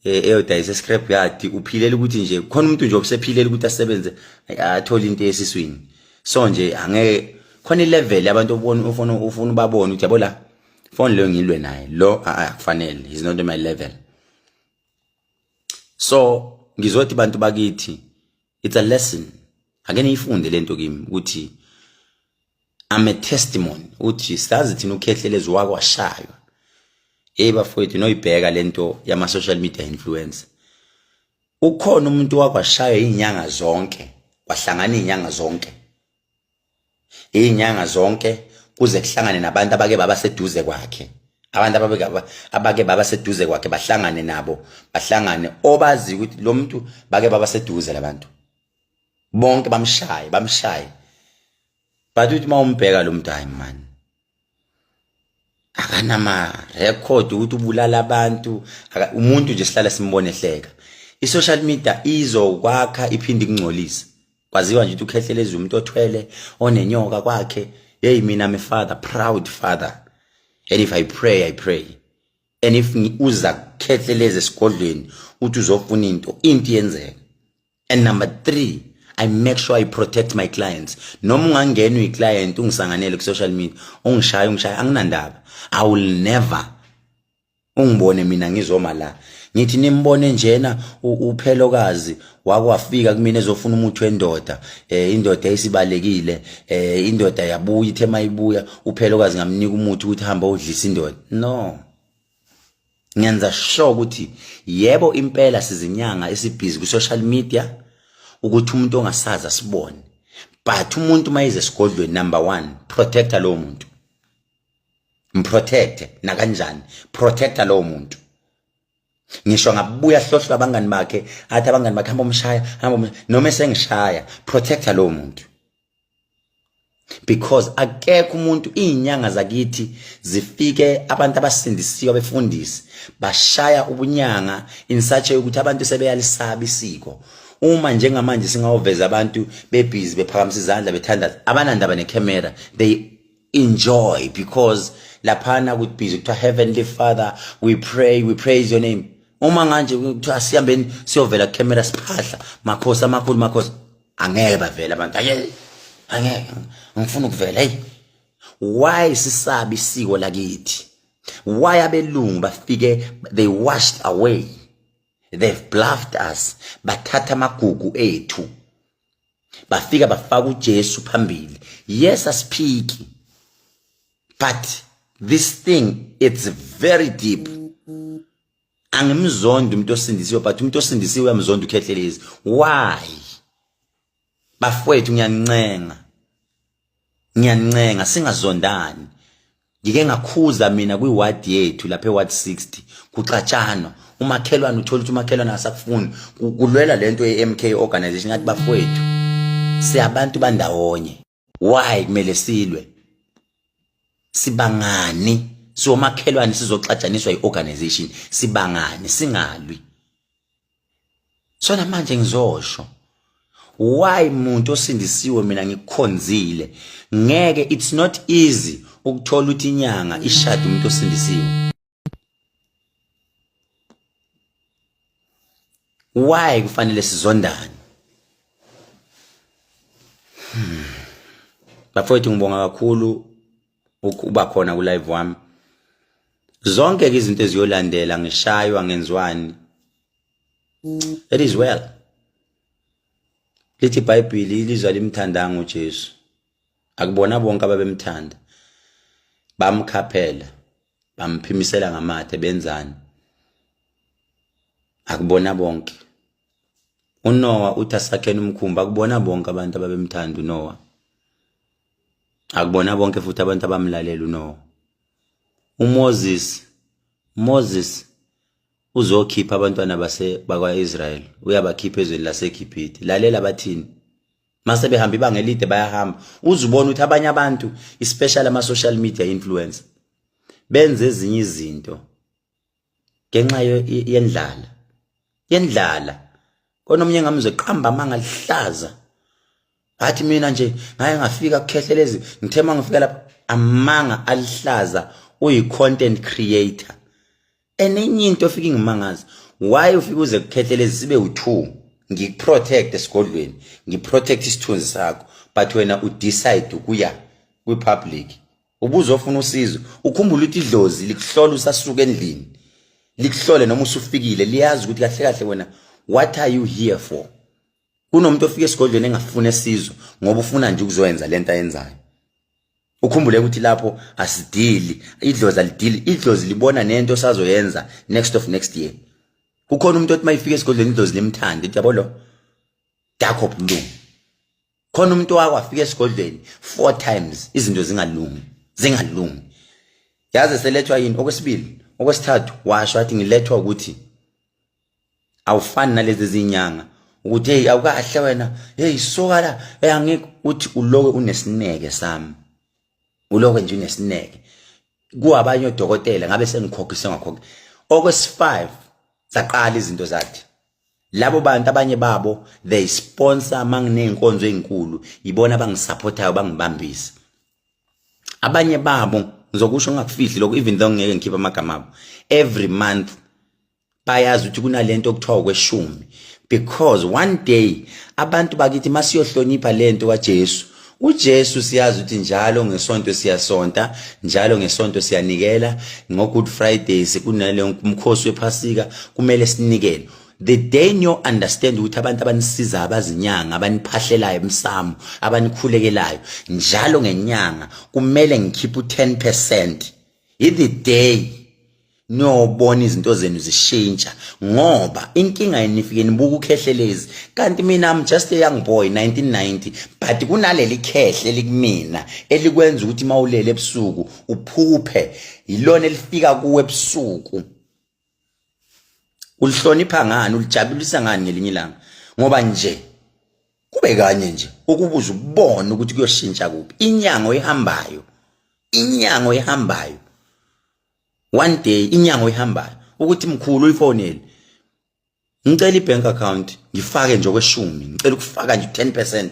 eyodayisa scrap yard, uphilela ukuthi nje khona umuntu nje obusephilela ukuthi asebenze athole into esiswini. So nje angeke khona ilevel yabantu obona ufuna ubabone ukuthi yabo la phone leyo ngilwe naye lo, akufanele, he's not on my level. So ngizothi bantu bakithi, it's a lesson, ake niyifunde lento kimi ukuthi I'm a testimony uthi sazi thina uKhehlelezi wakwashaywa. Hey bafowethu, noyibheka lento yama social media influencer, ukhona umuntu wakwashaywa izinyanga zonke, kwahlangana izinyanga zonke, izinyanga zonke kuze kuhlangane nabantu abake baba seduze kwakhe, abantu abake baba seduze kwakhe, bahlangane nabo, bahlangane obazi ukuthi lo muntu bake baba seduze labantu bonke, bamshaye, bamshaye. But uthi mawumbheka lo muntu, hayi man, akanama record ukuthi ubulala abantu. Umuntu nje sihlala simbone ehleka. I-social media izokwakha iphinde ikungcolise. Kwaziwa nje ukuthi uKhehlelezi umuntu othwele, onenyoka kwakhe. Hey, mina I'm a father, proud father, and if I pray, I pray, and if uza Khehlelezi esigodlweni uthi uzofuna into, into yenzeka. And number 3, I make sure I protect my clients. Noma ungangena uyi-client ungisanganele ku-social media, ungishaya, ungishaya, anginandaba. I will never ungibone mina ngizoma la ngithi nimbone njena uphelokazi wakwafika kumina ezofuna umuthi wendoda, indoda esibalekile, indoda yabuya, ithe mayibuya uphelokazi ngamnika umuthi ukuthi hamba udlisa indoda. No, ngenza sure ukuthi yebo impela sizinyanga esibhizi ku social media ukuthi umuntu ongasazi asibone, but umuntu mayize esigodlweni, number 1, protecta lowo muntu, mprotect nakanjani, protecta lowo muntu. Ngisho ngabuya hlohlwa abangani bakhe, athi abangani bakhe hamba umshaya, hamba, noma esengishaya, protecta lowo muntu, because akekho umuntu. Izinyanga zakithi zifike abantu abasindisiwe, abefundisi bashaya ubunyanga in such a ukuthi abantu sebeyalisaba isiko. Uma njengamanje singawuveza abantu bebhizi bephakamisa izandla bethandaza, abanandaba necamera, they enjoy, because laphana kuthi busy kuthiwa heavenly father, we pray, we praise your name. Uma nganje kuthiwa sihambeni siyovela kucamera siphahla makhosi amakhulu, makhosi, angeke bavele abantu. Aye, angeke, ngifuna ukuvela. Hey, why sisabi isiko lakithi? Why abelungu bafike, they washed away, they've bluffed us, bathatha amagugu ethu, bafika bafaka uJesu phambili. Yes, asiphiki, but this thing, it's very deep. Angimzondi umuntu osindisiwe, but umuntu osindisiwe uyamzonda uKhehlelezi. Why bafowethu? Ngiyancenga, ngiyancenga, singazondani. Ngike ngakhuza mina kwiward yethu lapha eward 60, kuxatshanwa umakhelwane, uthola ukuthi umakhelwane asakufuni, kulwela lento ye-MK organization. Ngathi bafowethu, siyabantu bandawonye, why kumele silwe? Sibangani, siwomakhelwane, sizoxatshaniswa i-organization? Sibangani, singalwi. So namanje ngizosho, why umuntu osindisiwe, mina ngikukhonzile, ngeke, it's not easy ukuthola ukuthi inyanga ishade umuntu osindisiwe. Why kufanele sizondane? Bafowethu, ngibonga kakhulu ukuba khona ku live wami. Zonke ke izinto eziyolandela, ngishaywa ngenzwani, it is well. Lithi iBhayibheli, ilizwe limthandanga uJesu, akubona bonke ababemthanda, bamkhaphela, bamphimisela ngamathe, benzani, akubona bonke. uNoah uthi asakheni umkhumbi, akubona bonke abantu ababemthanda uNoah, akubona bonke futhi abantu abamlalela uNoah. uMoses Moses uzokhipha abantwana base bakwaIsrael, uyabakhipha ezweni laseGibhithe. Lalela bathini mase behamba ibanga elide, bayahamba, uzubona ukuthi abanye abantu, especially ama social media influencer, benze ezinye izinto ngenxa yendlala yendlala. Kona omunye ngamuzwe qamba amanga lihlaza, athi mina nje ngaye ngafika kukhehlelezi, ngithe uma ngifika lapha, amanga alihlaza. Uyi-content creator. Enenye into ofika ingimangaza, why ufike uze kukhehlelezi sibe u-two, ngikuprotect esigodlweni, ngiprotect isithunzi sakho, but wena udecide ukuya kwi-public ubuzofuna usizo? Ukhumbule ukuthi idlozi likuhlola usasuka endlini, likuhlole noma usufikile, liyazi ukuthi kahle kahle wena, what are you here for? Kunomuntu ofika esigodlweni engafuni esizo ngoba ufuna nje ukuzoyenza lento ayenzayo. Ukhumbule ukuthi lapho asidili, idlozi alidili, idlozi libona nento osazoyenza next of next year. Kukhona umuntu othi mayifika esigodlweni idlozi limthande, ithi yabo lo dark of blue. Khona umuntu wako afika esigodlweni four times, izinto zingalungi, zingalungi, yaze selethwa yini. Okwesibili, okwesithathu, washo athi ngilethwa ukuthi awufani nalezi ezinyanga, ukuthi hey, awukahle wena, hey, suka la, hey, angikho. Uthi uloke unesineke sami, uloke nje unesineke. Kuwabanye odokotela ngabe sengikhokhise, ngakhokhe. Okwesi-5, zaqala izinto zathi labo bantu, abanye babo they sponsor manginey'nkonzo ey'nkulu, yibona abangisupportayo, bangibambisa. Abanye babo, ngizokusho ngingakufihli lokho, even though ngeke ngikhiphe amagama abo, every month bayazi ukuthi kunalento okuthiwa ukweshumi, because one day abantu bakithi masiyohlonipha lento kaJesu. UJesu siyazi ukuthi njalo ngesonto siyasonta, njalo ngesonto siyanikela, ngo Good Friday sekunale umkhosi wePhasika, kumele sinikele. The day you understand ukuthi abantu abanisiza, abazinyanga, abaniphahlelayo emsamo, abanikhulekelayo, njalo ngenyanga kumele ngikhiphe u10%, i the day niyobona izinto zenu zishintsha. Ngoba inkinga yenifike nibuka ukhehlelezi, kanti mina I'm just a young boy, 1990, but kunaleli khehle likumina elikwenza ukuthi mawulele ebusuku uphuphe, yilona elifika kuwe ebusuku. Ulihlonipha ngani? Ulijabulisa ngani ngelinye ilanga? Ngoba nje kube kanye nje ukubuza ubone ukuthi kuyoshintsha kuphi. Inyango ehambayo, inyango ehambayo, one day inyango ehambayo ukuthi mkhulu uyifonele, ngicela ibank account, ngifake nje okweshumi, ngicela ukufaka nje 10%.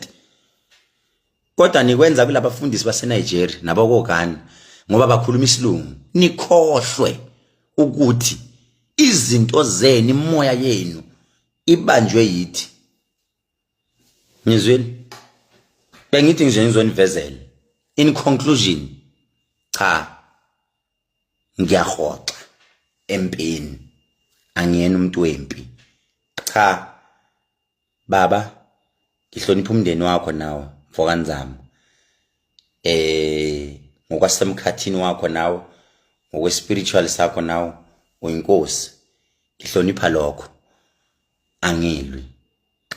Kodwa nikwenza kulabafundisi baseNigeria nabakogana ngoba bakhuluma isilungu, nikhohlwe ukuthi izinto zenu, imoya yenu ibanjwe yithi. Ngizwile, bengithi nje ngizonivezela. In conclusion, cha, ngiyahoxa empini, angiyena umuntu wempi. Cha baba, ngihlonipha umndeni wakho nawe mfokanzama, ngokwasemkhathini wakho nawe, ngokwe-spiritual sakho nawe uyinkosi, ngihlonipha lokho. Angilwi,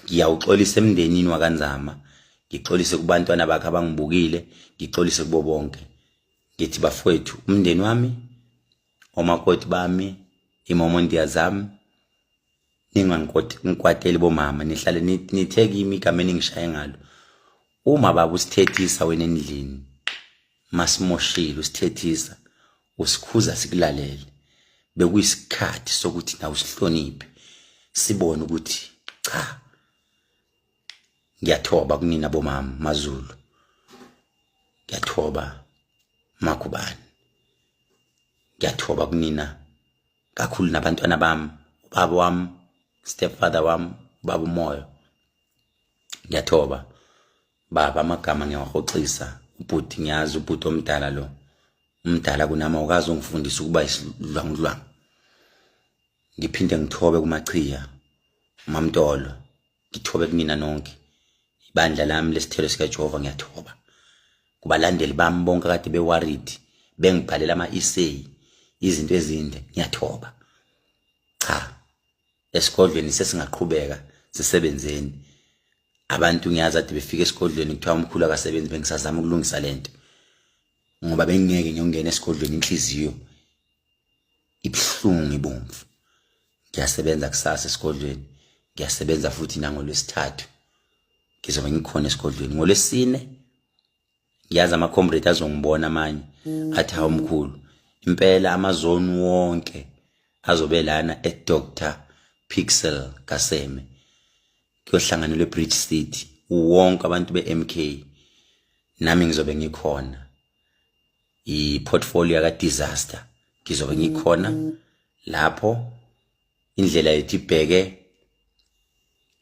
ngiyawuxolisa emndenini wakanzama, ngixolise kubantwana bakhe abangibukile, ngixolise kubo bonke. Ngithi bafowethu, umndeni wami, omakoti bami, imomondiya zami, ningangikwateli bomama, nihlale nithe kimi igama eningishaye ngalo, uma baba usithethisa wena endlini masimoshile, usithethisa, usikhuza, sikulalele. Bekuyisikhathi sokuthi nawe usihloniphe, sibone ukuthi cha. Ngiyathoba kunina bomama maZulu, ngiyathoba makhubani, ngiyathoba kunina kakhulu, nabantwana bami, ubaba wami, stepfather wami, ubaba uMoyo, ngiyathoba baba. Amagama ngiyawahoxisa. Ubhuti, ngiyazi ubhuti omdala lo, umdala kunami, awukazi ungifundisa ukuba isilwangulwangu. Ngiphinde ngithobe kumachiya, uMamtolo, ngithobe kunina nonke, ibandla lami lesithelo sikaJehova. Ngiyathoba kubalandeli bami bonke kade beworried, bengibhalela ama-essay, izinto ezinde, ngiyathoba. Cha, esigodlweni sesingaqhubeka sisebenzeni. Abantu ngiyazi ade befika esigodlweni kuthiwa umkhulu akasebenzi, bengisazama ukulungisa lento ngoba bengingeke ngiyongena esigodlweni inhliziyo. Ibuhlungu ibomvu. Ngiyasebenza kusasa esigodlweni, ngiyasebenza futhi nangolwesithathu. Ngizobe ngikhona esigodlweni ngolwesine. Ngiyazi ama-comrade azongibona amanye athi hawu mkhulu, impela amazone wonke azobe lana e-Dr Pixel Kaseme, kuyohlanganelwa eBridge City, wonke abantu be-MK, nami ngizobe ngikhona. I-portfolio yaka-disaster ngizobe ngikhona lapho. Indlela yethu ibheke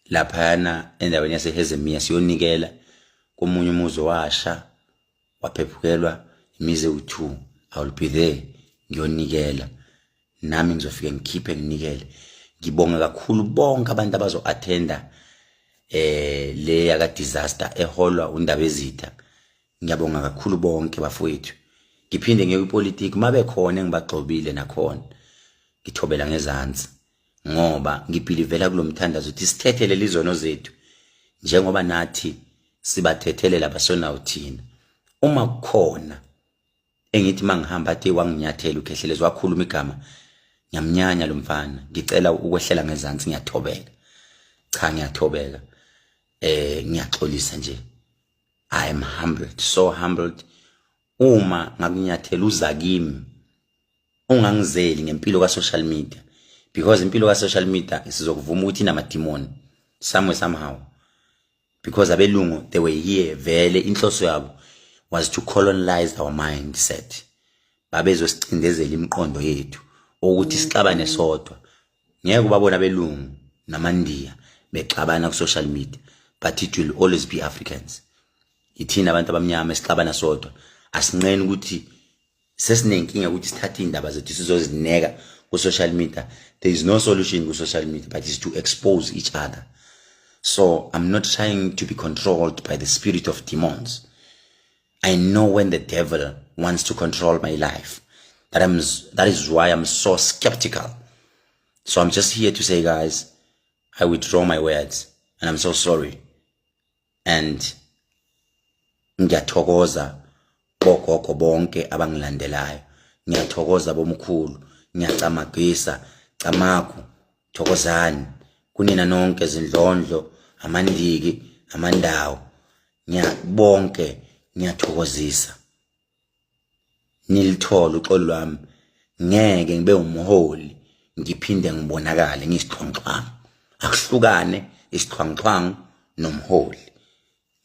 laphayana endaweni yaseHezemiya, siyonikela komunye umuzi owasha waphephukelwa imizi ewu-2. I will be there, ngiyonikela nami, ngizofike ngikhiphe nginikele. Ngibonga kakhulu bonke abantu abazo-attenda le yaka disaster eholwa uNdabezitha. Ngiyabonga kakhulu bonke bafowethu. Ngiphinde ngiye kwipolitiki, mabe khona engibagxobile nakhona ngithobela ngezansi, ngoba ngibhilivela kulomthandazo ukuthi sithethelele izono zethu njengoba nathi sibathethelela abasonayo thina. Uma kukhona engithi mangihamba athi wanginyathela uKhehlelezi, wakhuluma igama, ngiyamnyanya lo mfana, ngicela ukwehlela ngezansi. Ngiyathobeka, cha, ngiyathobeka, ngiyaxolisa nje. I am humbled, so humbled. Uma ngakunyathela, uza kimi, ungangizeli ngempilo ka social media, because impilo ka social media sizokuvuma ukuthi inamadimoni somewhere somehow, because abelungu, they were here vele, inhloso yabo was to colonize our mindset. Babezosicindezela imiqondo yethu ukuthi sixabane sodwa. Ngeke ubabona abelungu namandiya bexabana ku social media, but it will always be Africans, ithina abantu abamnyama esixabana sodwa. Asinqeni ukuthi sesinenkinga ukuthi sithathe iy'ndaba zethu sizozineka ku-social media. There is no solution ku-social media but is to expose each other. So I'm not trying to be controlled by the spirit of demons. I know when the devil wants to control my life. That is why I'm so skeptical. So I'm just here to say, guys, I withdraw my words and I'm so sorry. And ngiyathokoza bogogo bonke abangilandelayo, ngiyathokoza bomkhulu, ngiyacamagisa, camagu, thokozani kunina nonke, zindlondlo, amandiki, amandawo, bonke ngiyathokozisa. Nilithola uxolo lwami. Ngeke ngibe umholi ngiphinde ngibonakale ngiyisixhwanguxhwangu. Akuhlukane isixhwanguxhwangu nomholi.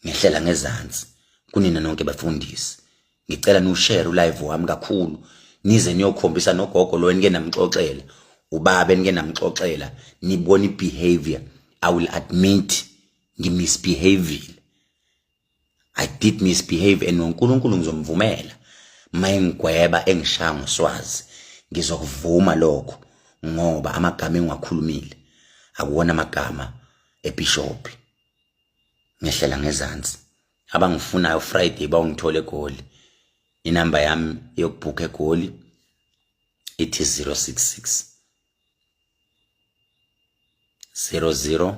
Ngehlela ngezansi kunina nonke bafundisi. Ngicela niwushare ulive wami kakhulu, nize niyokhombisa nogogo lo enike namxoxela, ubaba enike namxoxela, nibone i-behavior. I will admit ngimisbehavile. I did misbehave, and noNkulunkulu ngizomvumela mayengigweba engishaya ngoswazi, ngizokuvuma lokho, ngoba amagama engiwakhulumile akuwona amagama ebishop. Ngehlela ngezansi. Abangifunayo Friday bawungithola eGoli. Inamba yami yokubhukha eGoli ithi 066 00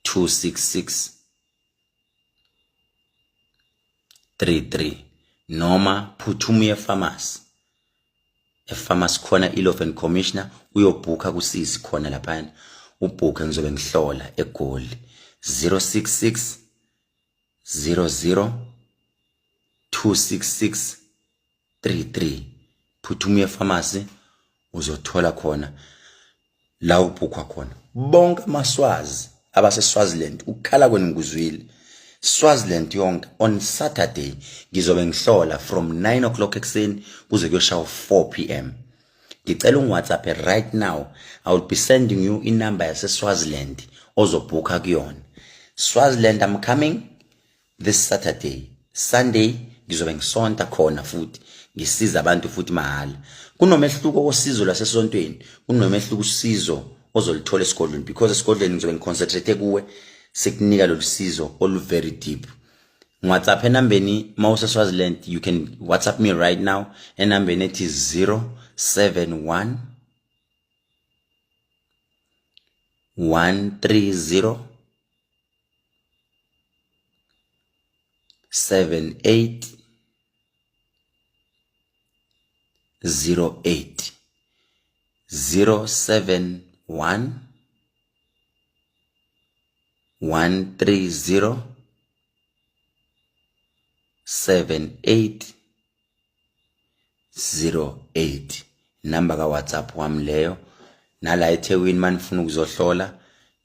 266 33, noma phuthuma uye epharmacy. Epharmacy khona i-Loven Commissioner, uyobhukha kusisi khona laphana, ubhukhe, ngizobe ngihlola eGoli. 066 00 266 33. Phuthuma uye epharmacy, uzothola khona la ubhukhwa khona. Bonke amaSwazi abaseSwaziland, ukukhala kwenu ngikuzwile. Swaziland yonke, on Saturday ngizobe ngihlola from 9 o'clock ekuseni kuze kuyoshawa 4 p.m. Ngicela ungiWhatsApp right now. I will be sending you inumber yaseSwaziland ozobhukha kuyona. Swaziland, I'm coming this Saturday. Sunday ngizobe ngisonta khona futhi, ngisiza abantu futhi mahhala. Kunomehluko wosizo lwasesontweni, kunomehluko usizo ozolithola esigodlweni, because esigodlweni ngizobe ngiconcentrate kuwe, sikunika lolu sizo olu very deep. WhatsApp enambeni mawuse Swaziland, you can WhatsApp me right now enambeni ethi 071 130 78 08 071 130 78 08. Number ka WhatsApp wami leyo. Nala eThekwini manifuna ukuzohlola,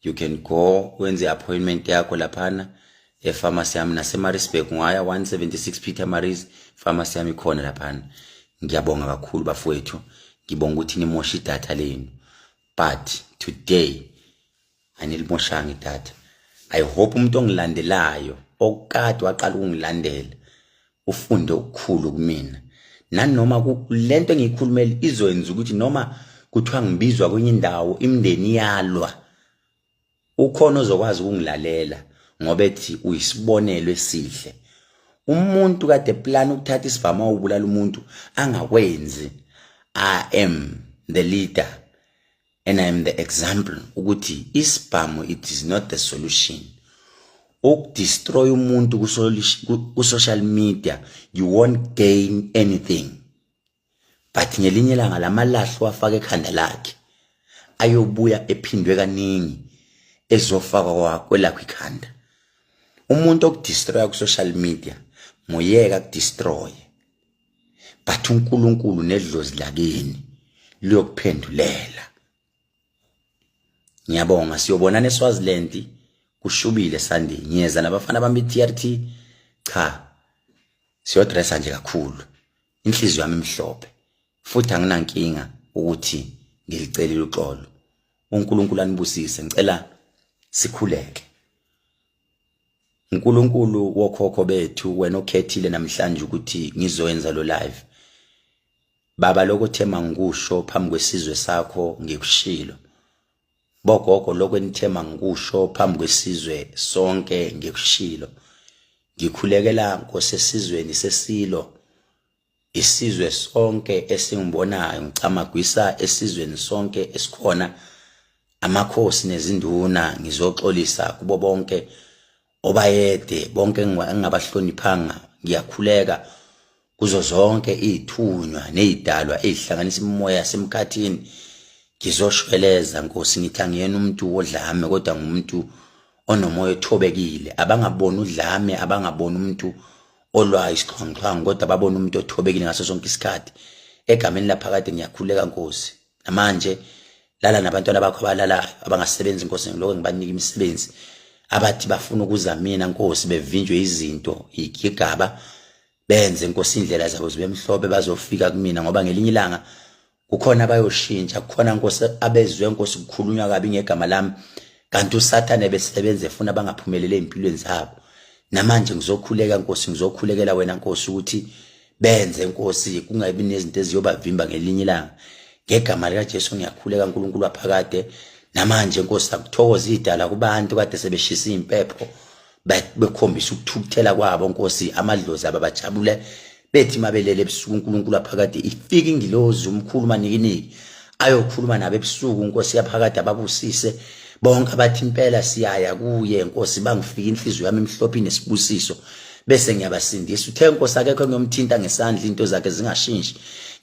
you can go wenze appointment yakho laphana epharmacy yami. NaseMaritzburg ungaya 176 Peter Maries, pharmacy yami ikhona laphana. Ngiyabonga kakhulu bafowethu, ngibonga ukuthi nimoshe idatha lenu, but today anilimoshanga idatha. I hope umuntu ongilandelayo, okade waqala ukungilandela, ufunde okukhulu kumina, nanoma lento engiyikhulumela izoyenza ukuthi noma kuthiwa ngibizwa kwenye indawo, imindeni iyalwa, ukhona ozokwazi ukungilalela ngoba ethi uyisibonelo esihle. Umuntu kade plan ukuthatha isibhamu awubulala umuntu, angakwenzi. I am the leader and I am the example ukuthi isibhamu, it is not the solution. Ukudestroy umuntu ku-social media, you won't gain anything, but ngelinye ilanga lamalahlo wafaka ekhanda lakhe ayobuya ephindwe kaningi, ezofakwa kwelakho ikhanda. Umuntu okudestroya ku-social media, muyeka kudestroy, but uNkulunkulu nedlozi lakini liyokuphendulela. Ngiyabonga, siyobonana eSwaziland. Kushubile Sunday, ngiyeza nabafana bami TRT. Cha, siyodressa nje kakhulu. Inhliziyo yami imhlophe futhi anginankinga ukuthi ngilicelile uxolo. uNkulunkulu anibusise. Ngicela sikhuleke. uNkulunkulu wokhokho bethu, wena okhethile namhlanje ukuthi ngizoyenza lo live, baba, lokho thema ngikusho phambi kwesizwe sakho ngikushilo. Bogogo, lokho enithema ngikusho phambi kwesizwe sonke ngikushilo. Ngikhulekela Nkosi esizweni sesilo, isizwe sonke esingibonayo, ngicamagwisa esizweni sonke esikhona, amakhosi nezinduna. Ngizoxolisa kubo bonke obayede, bonke engingabahloniphanga. Ngiyakhuleka kuzo zonke izithunywa nezidalwa ezihlanganisa imimoya yasemkhathini. Ngizoshweleza Nkosi, ngithi angiyena umuntu wodlame, kodwa ngumuntu onomoya othobekile. Abangaboni udlame, abangaboni umuntu olwayo isixhwanguxhwangu, kodwa babona umuntu othobekile ngaso sonke isikhathi. Egameni laphakade ngiyakhuleka Nkosi. Namanje lala nabantwana bakho abalalayo, abangasebenzi Nkosi, ngiloko ngibanika imisebenzi. Abathi bafuna ukuza mina Nkosi, bevinjwe izinto, igigaba, benze Nkosi indlela zabo zibe mhlophe, bazofika kumina, ngoba ngelinye ilanga kukhona abayoshintsha. Kukhona Nkosi abezwe Nkosi kukhulunywa kabi ngegama lami, kanti uSathane besebenza efuna bangaphumelele ezimpilweni zabo. Namanje ngizokhuleka Nkosi, ngizokhulekela wena Nkosi ukuthi benze Nkosi kungabi nezinto eziyobavimba ngelinye ilanga. Ngegama lika Jesu ngiyakhuleka, uNkulunkulu waphakade. Namanje Nkosi, akuthokoza idala kubantu kade sebeshisa impepho bekhombisa ukuthukuthela kwabo Nkosi. Amadlozi aba bajabule, bethi mabelele ebusuku, uNkulunkulu aphakade, ifika ingilozi umkhulu manikiniki ayokhuluma nabo ebusuku. Nkosi yaphakade, ababusise bonke abathi impela siyaya kuye Nkosi. Bangifika inhliziyo yami imhlophe inesibusiso, bese ngiyabasindisa. Uthe Nkosi akekho ngiyomthinta ngesandla into zakhe zingashintshi.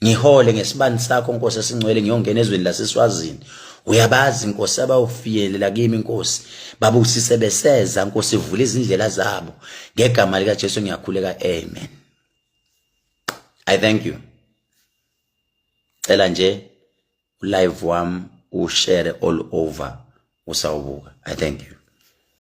Ngihole ngesibani sakho Nkosi esingcwele, ngiyongena ezweni laseSwazini. Uyabazi Nkosi abawufiyelela kimi Nkosi, babusise beseza Nkosi, vula izindlela zabo. Ngegama lika Jesu ngiyakhuleka, amen. I thank you. Cela nje ulive wami ushare all over usawubuka. I thank you.